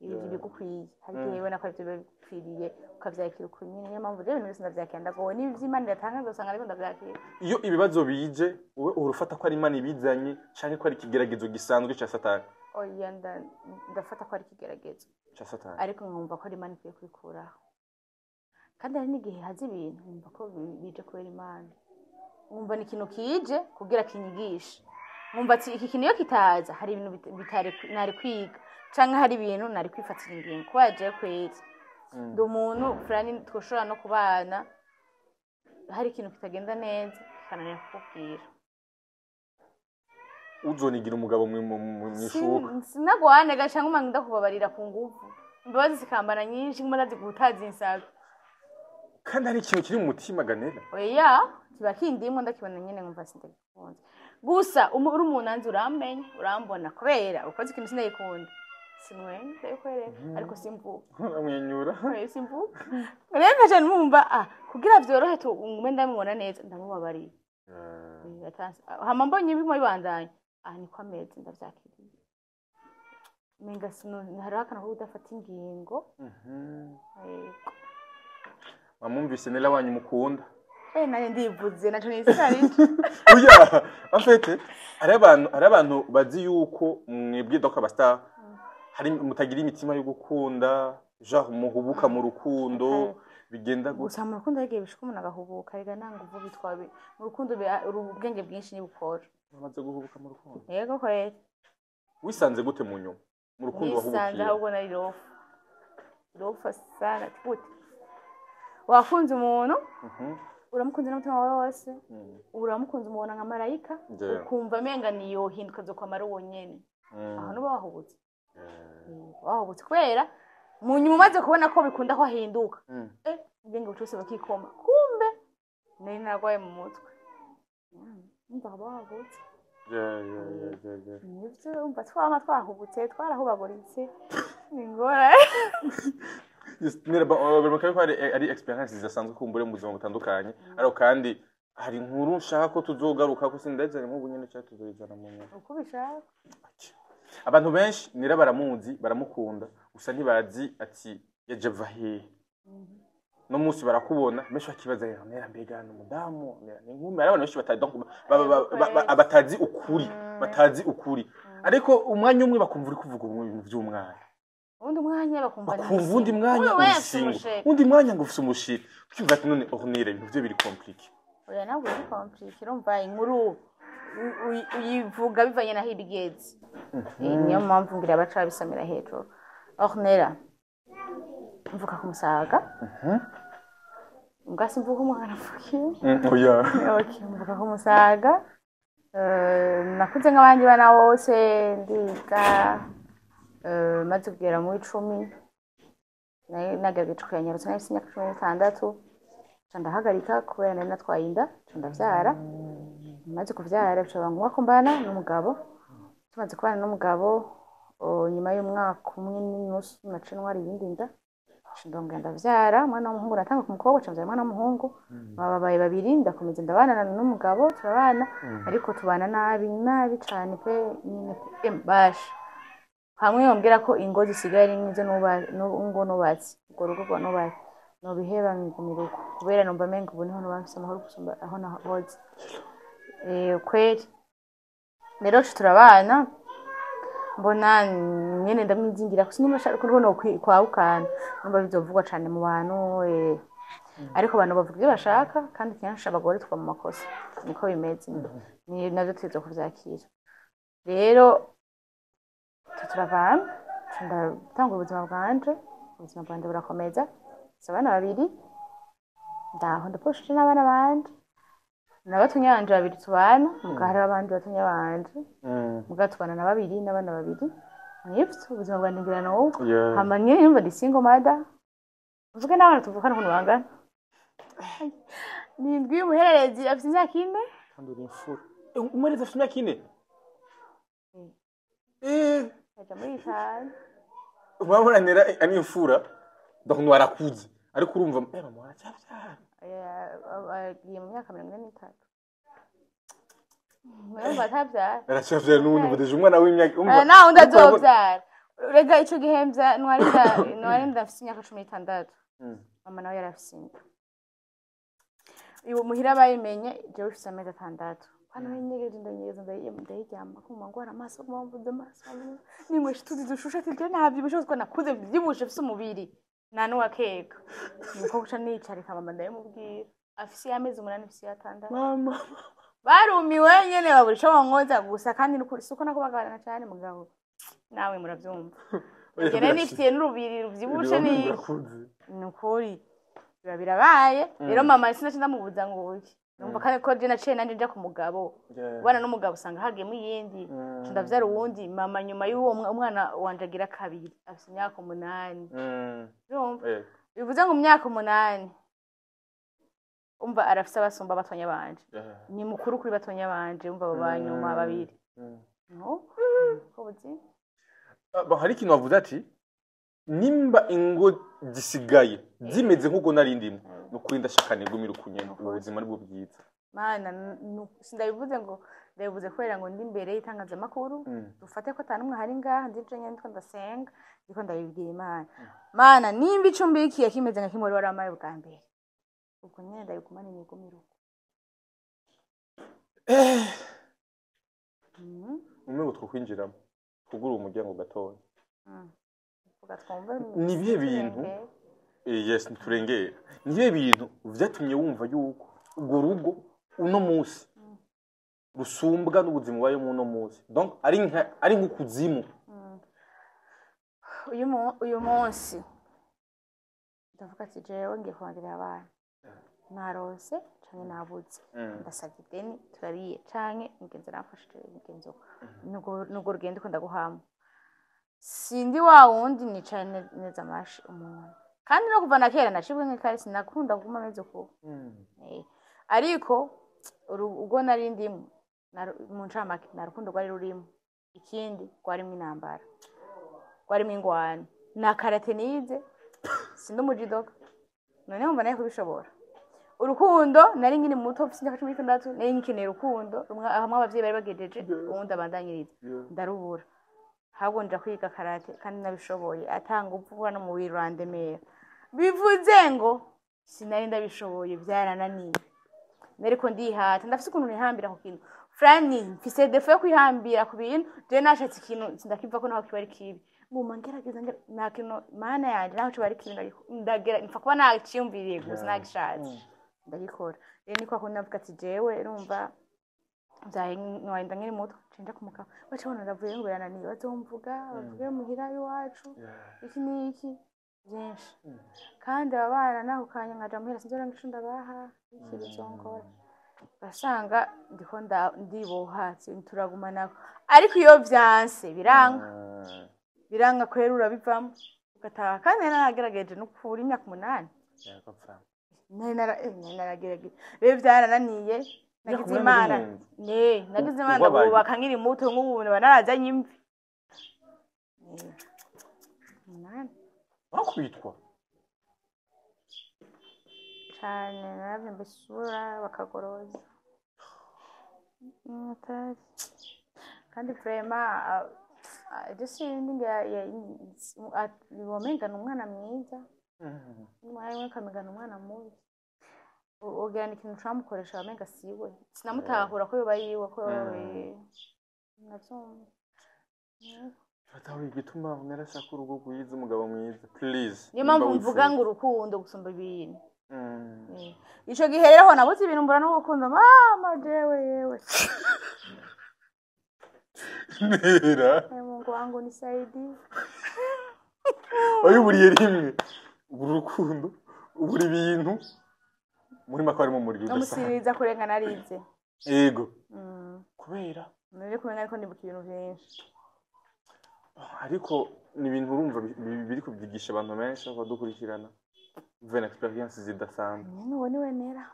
[SPEAKER 2] ibintu bigukwiye. Hari igihe ubona ko aribyo biba bigukwiriye, ukavyakira uko nyine. Niyo mpamvu rero ibintu byose ndavyakira, ndagowe n'ivy'Imana iratanga, nzosanga ariko ndavyakira.
[SPEAKER 1] Iyo ibibazo bije, wowe uhora ufata ko ari Imana ibizanye canke ko ari ikigeragezo gisanzwe ca Satani?
[SPEAKER 2] Oya, ndafata ko ari ikigeragezo.
[SPEAKER 1] Ca Satani.
[SPEAKER 2] Ariko nkumva ko ari Imana ikwiye kubikuraho. Kandi hari n'igihe haza ibintu nkumva ko bije kubera Imana, nkumva ni ikintu kije kugira kinyigishe, nkumva ati iki kintu iyo kitaza hari ibintu bitari nari kwiga, canke hari ibintu nari kwifatira ingingo. Kuba yaje kweri, ndi umuntu fulani twoshobora no kubana, hari ikintu kitagenda neza kikananira kukubwira.
[SPEAKER 1] Uzonigira umugabo mwishuka.
[SPEAKER 2] Sinagwane ga cyangwa umanga ndakubabarira ku nguvu, imbabazi zikambana nyinshi, nguma ndaziguha utazinsaba.
[SPEAKER 1] Kandi hari ikintu kiri mu mutima, Ganera.
[SPEAKER 2] Oya, kiba kindimo, ndakibona nyene nkumva sindagikunze. Gusa uri umuntu anzi, uramenya, urambona, kubera ukoze ikintu sindagikunda, sinwenga, ndabikwereka, ariko simvuga.
[SPEAKER 1] Uramwenyura.
[SPEAKER 2] Oya, simvuga. Rero nkaca numva ah kugira vyorohe ngume ndamubona neza, ndamubabariye. Hama mbonye bimwe bibandanya, ah niko ameze, ndavyakiriye. Menga sino hariho akantu ko kudafata ingingo. Yego.
[SPEAKER 1] Mwamwumvise Nella wanyu mukunda.
[SPEAKER 2] Eh, nanje ndivuze naco nisikarije.
[SPEAKER 1] Oya, en fait hari abantu bazi yuko mwebwe donc abastar hari mutagira imitima yo gukunda, genre muhubuka mu rukundo, bigenda gutya.
[SPEAKER 2] Gusa mu rukundo hari igihe bishika umuntu agahubuka. Rega nta nguvu bitwa mu rukundo, ubwenge bwinshi ntibukora.
[SPEAKER 1] Bamaze guhubuka mu rukundo?
[SPEAKER 2] Yego kweri.
[SPEAKER 1] Wisanze gute mu nyuma mu rukundo
[SPEAKER 2] Nisanze
[SPEAKER 1] wahubukiye?
[SPEAKER 2] ahubwo nari rofa rofa sana. Gute wakunze umuntu, uramukunze n'umutima wawe wose, uramukunze, umubona nka marayika, ukumva amenga niyohinduka azokwamara uwo nyene, aho nuba wahubutse. Wahubutse kubera mu nyuma umaze kubona ko bikunda ko ahinduka, ubwenge bucose bakikoma, kumbe nari narwaye mu mutwe. Umva, haba wahubutse. Nivyo, umva, twama twahubutse, twarahubaguritse, ni ingorane.
[SPEAKER 1] Yes, nera biboneka ko ari experience zidasanzwe kumbure mu buzima butandukanye, ariko kandi hari inkuru nshaka ko tuzogaruka ko sindayizanye nk'ubu nyene, cyangwa tuzoyizana mu nyuma.
[SPEAKER 2] Uko ubishaka.
[SPEAKER 1] Abantu benshi nera baramuzi, baramukunda, gusa ntibazi ati yaje ava hehe. No munsi barakubona, benshi bakibaza rero: nera mbega ni umudamu, nera ni inkumi? Hari abantu benshi batazi, donc batazi ukuri, batazi ukuri, ariko umwanya umwe bakumva uri kuvuga ibintu vy'umwana,
[SPEAKER 2] uwundi mwanya bakumva ni
[SPEAKER 1] bakumva undi mwanya
[SPEAKER 2] Uyu
[SPEAKER 1] uri
[SPEAKER 2] wese
[SPEAKER 1] single,
[SPEAKER 2] umusheri.
[SPEAKER 1] Undi mwanya ngo ufise umusheri, ukivuga ati none Ornella ibintu vyo biri compliqué.
[SPEAKER 2] Oya, ntabwo biri compliqué. Urumva, inkuru uyivuga bivanye n'aho ibigeze. Niyo mpamvu ngira baca babisamira hejuru. Ornella, mvuka ku Musaga. Mbwa simvuka umwana mvukiye.
[SPEAKER 1] Oya.
[SPEAKER 2] Okay, mvuka ku Musaga. Nakuze nk'abandi bana bose, ndiga. Maze kugera mu 10 nagerageje kuyanyarutsa, nari mfise imyaka 16, nca ndahagarika kubera nari natwaye inda, nca ndavyara. Maze kuvyara bica biba ngombwa ko mbana n'umugabo. Tumaze kubana n'umugabo, nyuma y'umwaka umwe n'inusu naciye ntwara iyindi nda, nca ndongera ndavyara umwana w'umuhungu. Natanga ku mukobwa, nca mvyara umwana w'umuhungu, babaye babiri. Ndakomeza ndabana n'umugabo, turabana, ariko tubana nabi nabi cane pe nyine pe. Basha hamwe bambwira ko ingo zisigaye ari nk'izo ngo nubatse urwo rugo rwa nubatse, nobiheba nkigumira uko, kubera numva menga ubu niho noba mfise amahoro gusumba aho nahoze. Kweri rero ca turabana, mbona nyene ndamwizingira, gusa nyuma nshaka kubona kwahukana, numva bizovugwa cane mu bantu. Ariko abantu bavuga ibyo bashaka, kandi kenshi abagore twa mu makosa, niko bimeze, ni navyo tuza kuvyakira. Rero turavana, ndatanga ubuzima bwanje, ubuzima bwanje burakomeza. Mfise abana babiri, ndaho ndaposhije n'abana banje na batonya banje babiri tubana, muga hariho abandi batonya banje, muga tubana na babiri n'abana babiri. Nivyo ubuzima bwanje ngira n'ubu. Hama nyene yumva ndi single mother, mvuge n'abana tuvukana ukuntu bangana, ni indwi. Y'umuhererezi afise imyaka 4.
[SPEAKER 1] Kandi uri imfura. Umuhererezi afite imyaka 4?
[SPEAKER 2] Aja muri 5.
[SPEAKER 1] Urabona ari imfura, donc warakuze, ariko urumva mama aracyavyara.
[SPEAKER 2] Agiye mu myaka 43, urumva atavyara.
[SPEAKER 1] Aracyavyara n'ubundi mbudeje umwana w'imyaka umva.
[SPEAKER 2] Nawe undi azovyara. Rega ico gihe ntwari nda mfise imyaka 16. Mama nawe yari afise inda. Iwo muhira bayimenye jewe mfise amezi 6. Hano nyegeje, ndanyegeza, ndayiryama kuma ngwara amaso, kuma mvuze amaso ninywesha utuzi dushushe, ati je navyibushe kuko nakuze mvyibushe, mfise umubiri nta n'uwakeka. Nuko guca nicarika mama, ndabimubwira afise y'amezi 8, mfise y'atandatu.
[SPEAKER 1] Mama.
[SPEAKER 2] Barumiwe nyene, babura ico bonkoza gusa. Kandi nukuri suko nako baganira cane, mugabo nawe muravyumva, ngene nifitiye n'urubiri ruvyibushe ni
[SPEAKER 1] Urakuze.
[SPEAKER 2] Nukuri biba birabaye. Rero mama sinaca ndamubuza ngo iki, numva kandi ko je naciye nanje nja ku mugabo. Ubana n'umugabo usanga hagiyemo iyindi. Nca ndavyara uwundi mama nyuma y'uwo umwana wanje agira kabiri, afise imyaka 8. Urumva, bivuze ngo mu myaka 8, umva, arafise abasumba batonya banje. Ni mukuru kuri batonya banje, umva, abo banyuma babiri. No ko buzima.
[SPEAKER 1] Ah, bon, hari ikintu wavuze ati nimba ingo zisigaye zimeze nk'uko nari ndimo, ni ukuri ndashaka nigumire ukunyene, ubuzima nibwo bwiza.
[SPEAKER 2] Mana, sindabivuze ngo ndabivuze kubera ngo ndi imbere y'itangazamakuru. Dufate ko ata n'umwe ahari ngaha, ndije nyene ndiko ndasenga, ndiko ndabibwira Imana: Mana, nimba ico mbikiye kimeze nka kimwe wari wampaye bwa mbere, ubwo nyene ndabigumane, nigumire uko.
[SPEAKER 1] Umwe ngo twokwinjiramo twugurure umuryango gatoya.
[SPEAKER 2] Vuga twumve.
[SPEAKER 1] Ni ibihe bintu?
[SPEAKER 2] Turengere.
[SPEAKER 1] Yes, ntiturengera. Ni ibihe bintu vyatumye wumva yuko urwo rugo uno munsi rusumbwa n'ubuzima ubayemo uno munsi, donc ari nk'ukuzimu?
[SPEAKER 2] Uyu munsi ndavuga ati jewe ngiye kurondera abana, narose canke nabuze, ndasabye ideni, turariye, canke mugenzi aramfashije, mugenzi nubwo rugendo ko ndaguhama. Sindi wa wundi nicaye neza amashi umuntu, kandi no kuva na kera nacibwe nk'ikare, sinakunda kuguma meze uko. Ariko ubwo nari ndimo mu ncamake, nta rukundo rwari rurimo. Ikindi, rwarimwo intambara, rwarimwo ingwano. Na karate nize, sindi umujudoka, none wumva nari kubishobora? Urukundo, nari nkiri muto, mfise imyaka 16, nari ngikeneye urukundo rumwe, hamwe abavyeyi bari bagejeje uwundi abandanyiriza, ndarubura. Ahubwo nja kwiga karate kandi nabishoboye, atanga upfuba no mu urandemera. Bivuze ngo sinari ndabishoboye, byarananiye. Nariko ndihata, ndafise ukuntu nihambira ku kintu fulani, mfise défaut yo kwihambira ku bintu. Je nashatse ikintu sindakivako, naho kiba ari kibi, nguma ngerageza nta kintu, mana yanje, naho kiba ari kibi ndagera mpfa kuba naciyumviriye gusa, nagishatse ndagikora. Rero niko akunda avuga ati jewe urumva vyaye nwenda nkiri muto, cenja ku mugabo, baca bona ndavuye ngo birananiye, bazomvuga, bavuge muhira iwacu iki n'iki byinshi. Kandi aba bana naho kanya nkaja muhira, sinzora ngico ndabaha iki, bizongora. Ugasanga ndiko ndiboha, turagumanako. Ariko iyo vyanse, biranga, biranga kwera, urabivamo ugataha. Kandi nari naragerageje n'ukuri imyaka 8. Nari naragerageje, rero byarananiye. Nagize
[SPEAKER 1] 8
[SPEAKER 2] Imana.
[SPEAKER 1] N'ubundi.
[SPEAKER 2] Ne nagize Imana
[SPEAKER 1] Wabaye.
[SPEAKER 2] ndabubaka nkiri muto, nk'ubu naba narazanye imvi. 8.
[SPEAKER 1] Wakwitwa
[SPEAKER 2] Cane, naravyumva isura bakagoroza. Atari kandi vraiment ibyo sindi womenga ni umwana mwiza, umwana we ukamenga ni umwana mubi. Ugira ni ikintu camukoresha, wamenga siwe, sinamutahura ko yoba yiwe ko navyumva.
[SPEAKER 1] Batahura igituma narashaka urugo rwiza, umugabo mwiza, please.
[SPEAKER 2] Niyo
[SPEAKER 1] nimba
[SPEAKER 2] mpamvu mvuga
[SPEAKER 1] wifuza.
[SPEAKER 2] Ngo urukundo gusumba ibintu. Ico gihe rero ho nabuze ibintu, mbura n'urukundo, mama, jewe yewe.
[SPEAKER 1] Nera.
[SPEAKER 2] Mungu wangu nisaidie.
[SPEAKER 1] Wabiburiye rimwe, ubura urukundo, ubura ibintu, muri make harimo umuriro udasanzwe.
[SPEAKER 2] Namusiriza kurenga narize.
[SPEAKER 1] Yego, kubera
[SPEAKER 2] Nari kumenya, ariko ndibuka ibintu vyinshi.
[SPEAKER 1] Ariko ni ibintu urumva biri kubyigisha abantu benshi badukurikirana bivuye na experience zidasanzwe.
[SPEAKER 2] Nyene uwo niwe nera,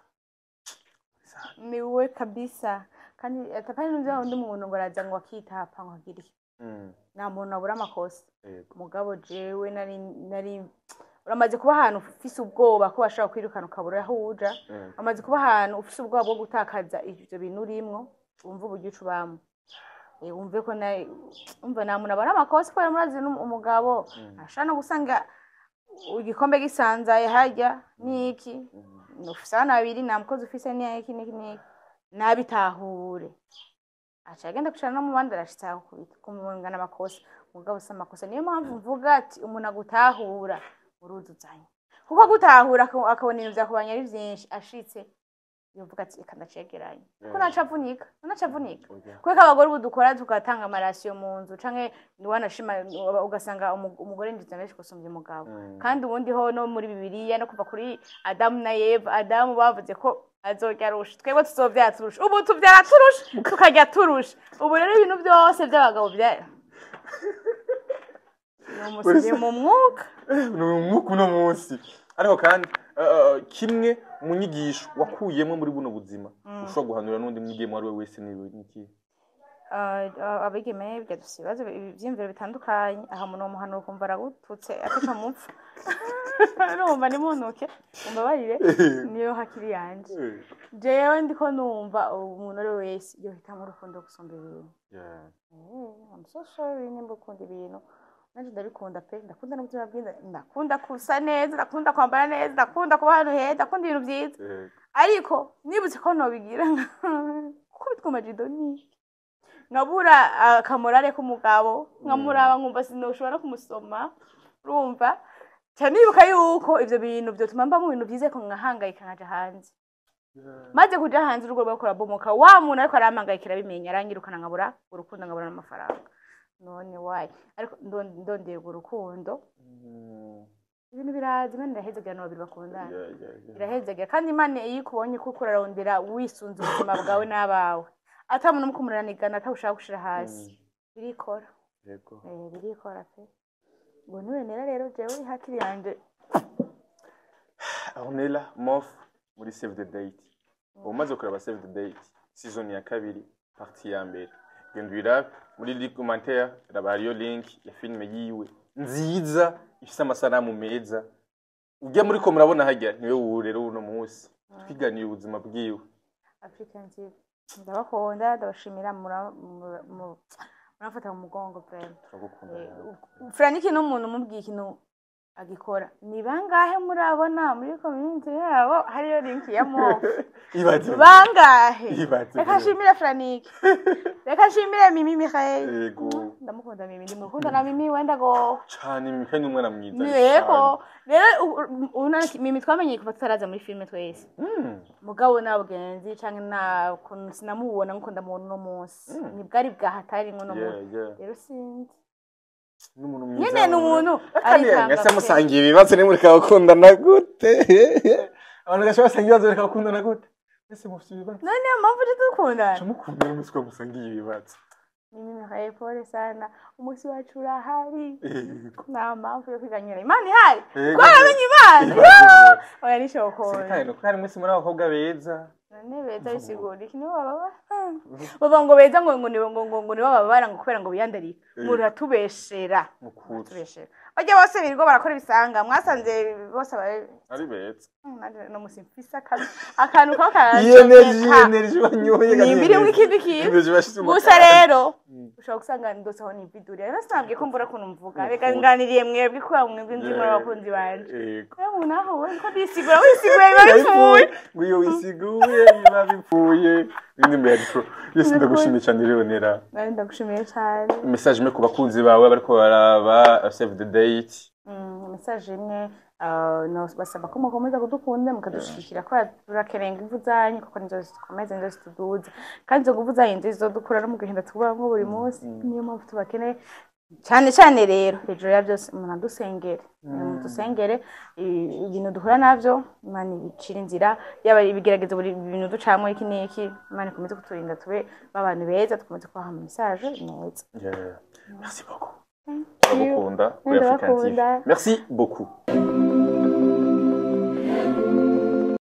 [SPEAKER 2] niwe kabisa. Kandi atapari n'ivyo undi muntu ngo araza ngo akitapa ngo agire iki. Nta muntu abura amakosa. Mugabo jewe nari uramaze kuba ahantu ufise ubwoba ko bashobora kwirukana, ukabura aho uja. Amaze kuba ahantu ufise ubwoba bwo gutakaza ivyo bintu urimwo, wumva uburyo uca ubamwo. Wumve ko umva nta muntu abura amakosa, kubera murazi umugabo ashobora no gusanga igikombe gisanzaye harya n'iki, ufise abana babiri, nta mukozi ufise, n'iki n'iki n'iki, nabitahure, aca agenda kwicara no mu bandi, arashitse akubita kumungana amakosa. Mugabo si amakosa. Niyo mpamvu mvuga ati umuntu agutahura uruzuzanya, kuko agutahura akabona ibintu vyakubanye ari vyinshi, ashitse yovuga ati reka ndacegeranye, kuko naca avunika, naca avunika.
[SPEAKER 1] Oya.
[SPEAKER 2] Kubera ko abagore ubu dukora tugatanga amarasiyo mu nzu, canke wanashima ugasanga umugore yinjiza menshi gusumbya umugabo. Kandi ubundi ho no muri Bibiliya, no kuva kuri Adamu na Eva, Adamu bavuze ko azorya arusha, twebwe tuzovyara turusha. Ubu tuvyara turusha, tukarya turusha. Ubu rero ibintu byose by'abagabo bya ni mu mwuka.
[SPEAKER 1] Ni umwuka uno munsi. Ariko kandi kimwe mu nyigisho wakuyemo muri buno buzima ushobora guhanura n'undi mwigeme uwo ari we wese ni iki?
[SPEAKER 2] Abigeme burya dufise ibibazo, ivyiyumviro bitandukanye. Aha umuntu womuhanura ukumva aragututse, ataca mupfa. Numva nimuntuke, umbabarire, niyo hakiri yanje. Jewe ndiko numva umuntu ari we wese yohitamwo urukundo gusumba ibintu. I'm so sorry nimba ukunda ibintu, nanje ndabikunda pe. Ndakunda n'ubuzima bwiza, ndakunda kusa neza, ndakunda kwambara neza, ndakunda kuba ahantu heza, ndakunda ibintu vyiza. Ariko nibutse ko nobigira kubitwa amajido ni nkabura akamorale k'umugabo, nkamuraba nkumva sinoshobora no kumusoma. Urumva cyane, nibuka yuko ivyo bintu vyotuma mba mu bintu vyiza, ariko nkahangayika, nkaja hanze. Maze kuja hanze, urugo rwako rurabomoka. Wa muntu ariko arampangayikira abimenya, aranyirukana, nkabura urukundo, nkabura n'amafaranga. None wayi, ariko ndondera urwo rukundo. Ibintu biraza. Imana irahezagira abantu babiri bakundana. Irahezagira. Kandi Imana iyo ikubonye kuko urarondera wisunze ubuzima bwawe n'abawe, ata muntu umwe kumuranigana, atawushaka gushira hasi, birikora.
[SPEAKER 1] Yego.
[SPEAKER 2] Birikora pe. Ubu niwe rero jewe hakiri yanje.
[SPEAKER 1] Ornella Mof muri Save the Date. Umaze kuraba Save the Date season ya kabiri, partie ya mbere, genda uyirabe muri link commentaire, raba hariyo link ya filime yiwe nziza ifise amasanamu meza. Ujya muri ko murabona hajya niwe wubu rero uno munsi twiganiye ubuzima bwiwe.
[SPEAKER 2] African TV, ndabakunda, ndabashimira, muramfata mu mugongo vraiment.
[SPEAKER 1] Turagukunda nawe.
[SPEAKER 2] Franiki ni umuntu umubwiye ikintu agikora. Ni bangahe murabona muri community yabo hariyo link ya Mof?
[SPEAKER 1] Ibaze.
[SPEAKER 2] Bangahe?
[SPEAKER 1] Ibaze.
[SPEAKER 2] Reka nshimire Franiki, reka nshimire Mimi Michael.
[SPEAKER 1] Yego.
[SPEAKER 2] Ndamukunda Mimi, ndimukunda na Mimi wenda go.
[SPEAKER 1] Cane, Mimi ni umwana mwiza.
[SPEAKER 2] Yego, rero Mimi twamenye kuva tutaraza muri filime twese. Mugabo n'abagenzi canke na kuntu sinamubona nkuko ndamubona uno munsi. Ni bwari bwahatari nk'uno munsi. Rero sinzi.
[SPEAKER 1] N'umuntu mwiza.
[SPEAKER 2] Nyene ni umuntu
[SPEAKER 1] Kandi
[SPEAKER 2] aritanga
[SPEAKER 1] mwese
[SPEAKER 2] pe.
[SPEAKER 1] Musangiye ibibazo ni mureka gukundana gute? Abantu gashobora basangiye ibibazo, bareka gukundana gute? Mwese mufite ibibazo.
[SPEAKER 2] None niyo mpamvu tuje dukundana.
[SPEAKER 1] Ca mukundana umunsi ko musangiye ibibazo.
[SPEAKER 2] Mimi Michael, pole sana, umunsi wacu urahari.
[SPEAKER 1] Yego.
[SPEAKER 2] Nta mpamvu yo kwiganyira Imana ihari.
[SPEAKER 1] Yego.
[SPEAKER 2] Twaramenye Imana.
[SPEAKER 1] Ibaze.
[SPEAKER 2] Oya, nishokora.
[SPEAKER 1] Satani nuko hari mwese muri abakobwa beza.
[SPEAKER 2] None beza bisigura iki? Nibo bababara, bavuga ngo beza, ngo ngo ngo ngo ngo nibo bababara, ngo kubera ngo biyandarika. Muratubeshera.
[SPEAKER 1] Mukuri.
[SPEAKER 2] Muratubeshera. Bajya bose birirwa barakora ibisanga, mwasanze bose
[SPEAKER 1] Ari beza.
[SPEAKER 2] Nanjye no musi mfise akantu ko
[SPEAKER 1] Iyi energy,
[SPEAKER 2] karancomeka.
[SPEAKER 1] energy wanyoye.
[SPEAKER 2] Nimba irimo ikindi kintu.
[SPEAKER 1] Energy bashize mu
[SPEAKER 2] Gusa
[SPEAKER 1] kanwa.
[SPEAKER 2] rero ushobora gusanga ndose aho nibiduriye. Rero sinabwiye ko mbura ukuntu mvuga. Reka
[SPEAKER 1] Nukuri.
[SPEAKER 2] nganiriye mwebwe kubera mwebwe ndi muri abakunzi banje.
[SPEAKER 1] Yego.
[SPEAKER 2] Rero umuntu aho we ko ndisigura, wisigura biba bipfuye.
[SPEAKER 1] Ngo iyo wisiguye biba bipfuye. Indirimbo ya Pro. Yes, ndagushimiye cyane rero, Nera.
[SPEAKER 2] Nawe ndagushimiye cyane.
[SPEAKER 1] Message imwe ku bakunzi bawe bariko baraba Save the Date.
[SPEAKER 2] Message imwe, no basaba ko mukomeza kudukunda, mukadushigikira, ko turakeneye ingufu zanyu, kuko nizo zikomeza, nizo zituduza, kandi izo ngufu zanyu nizo zizodukura no mu gahinda tubamwo buri munsi. Niyo mpamvu tubakeneye cyane cyane. Rero hejuru ya byose, umuntu adusengere, dusengere ibintu duhura navyo, Imana ibicira inzira, yaba ibigeragezo, buri bintu ducamwo, iki n'iki. Imana ikomeze kuturinda, tube b'abantu beza, dukomeze kubaha message meza.
[SPEAKER 1] Yeah. Merci beaucoup. Turagukunda kuri African TV.
[SPEAKER 2] Ndabakunda.
[SPEAKER 1] Merci beaucoup.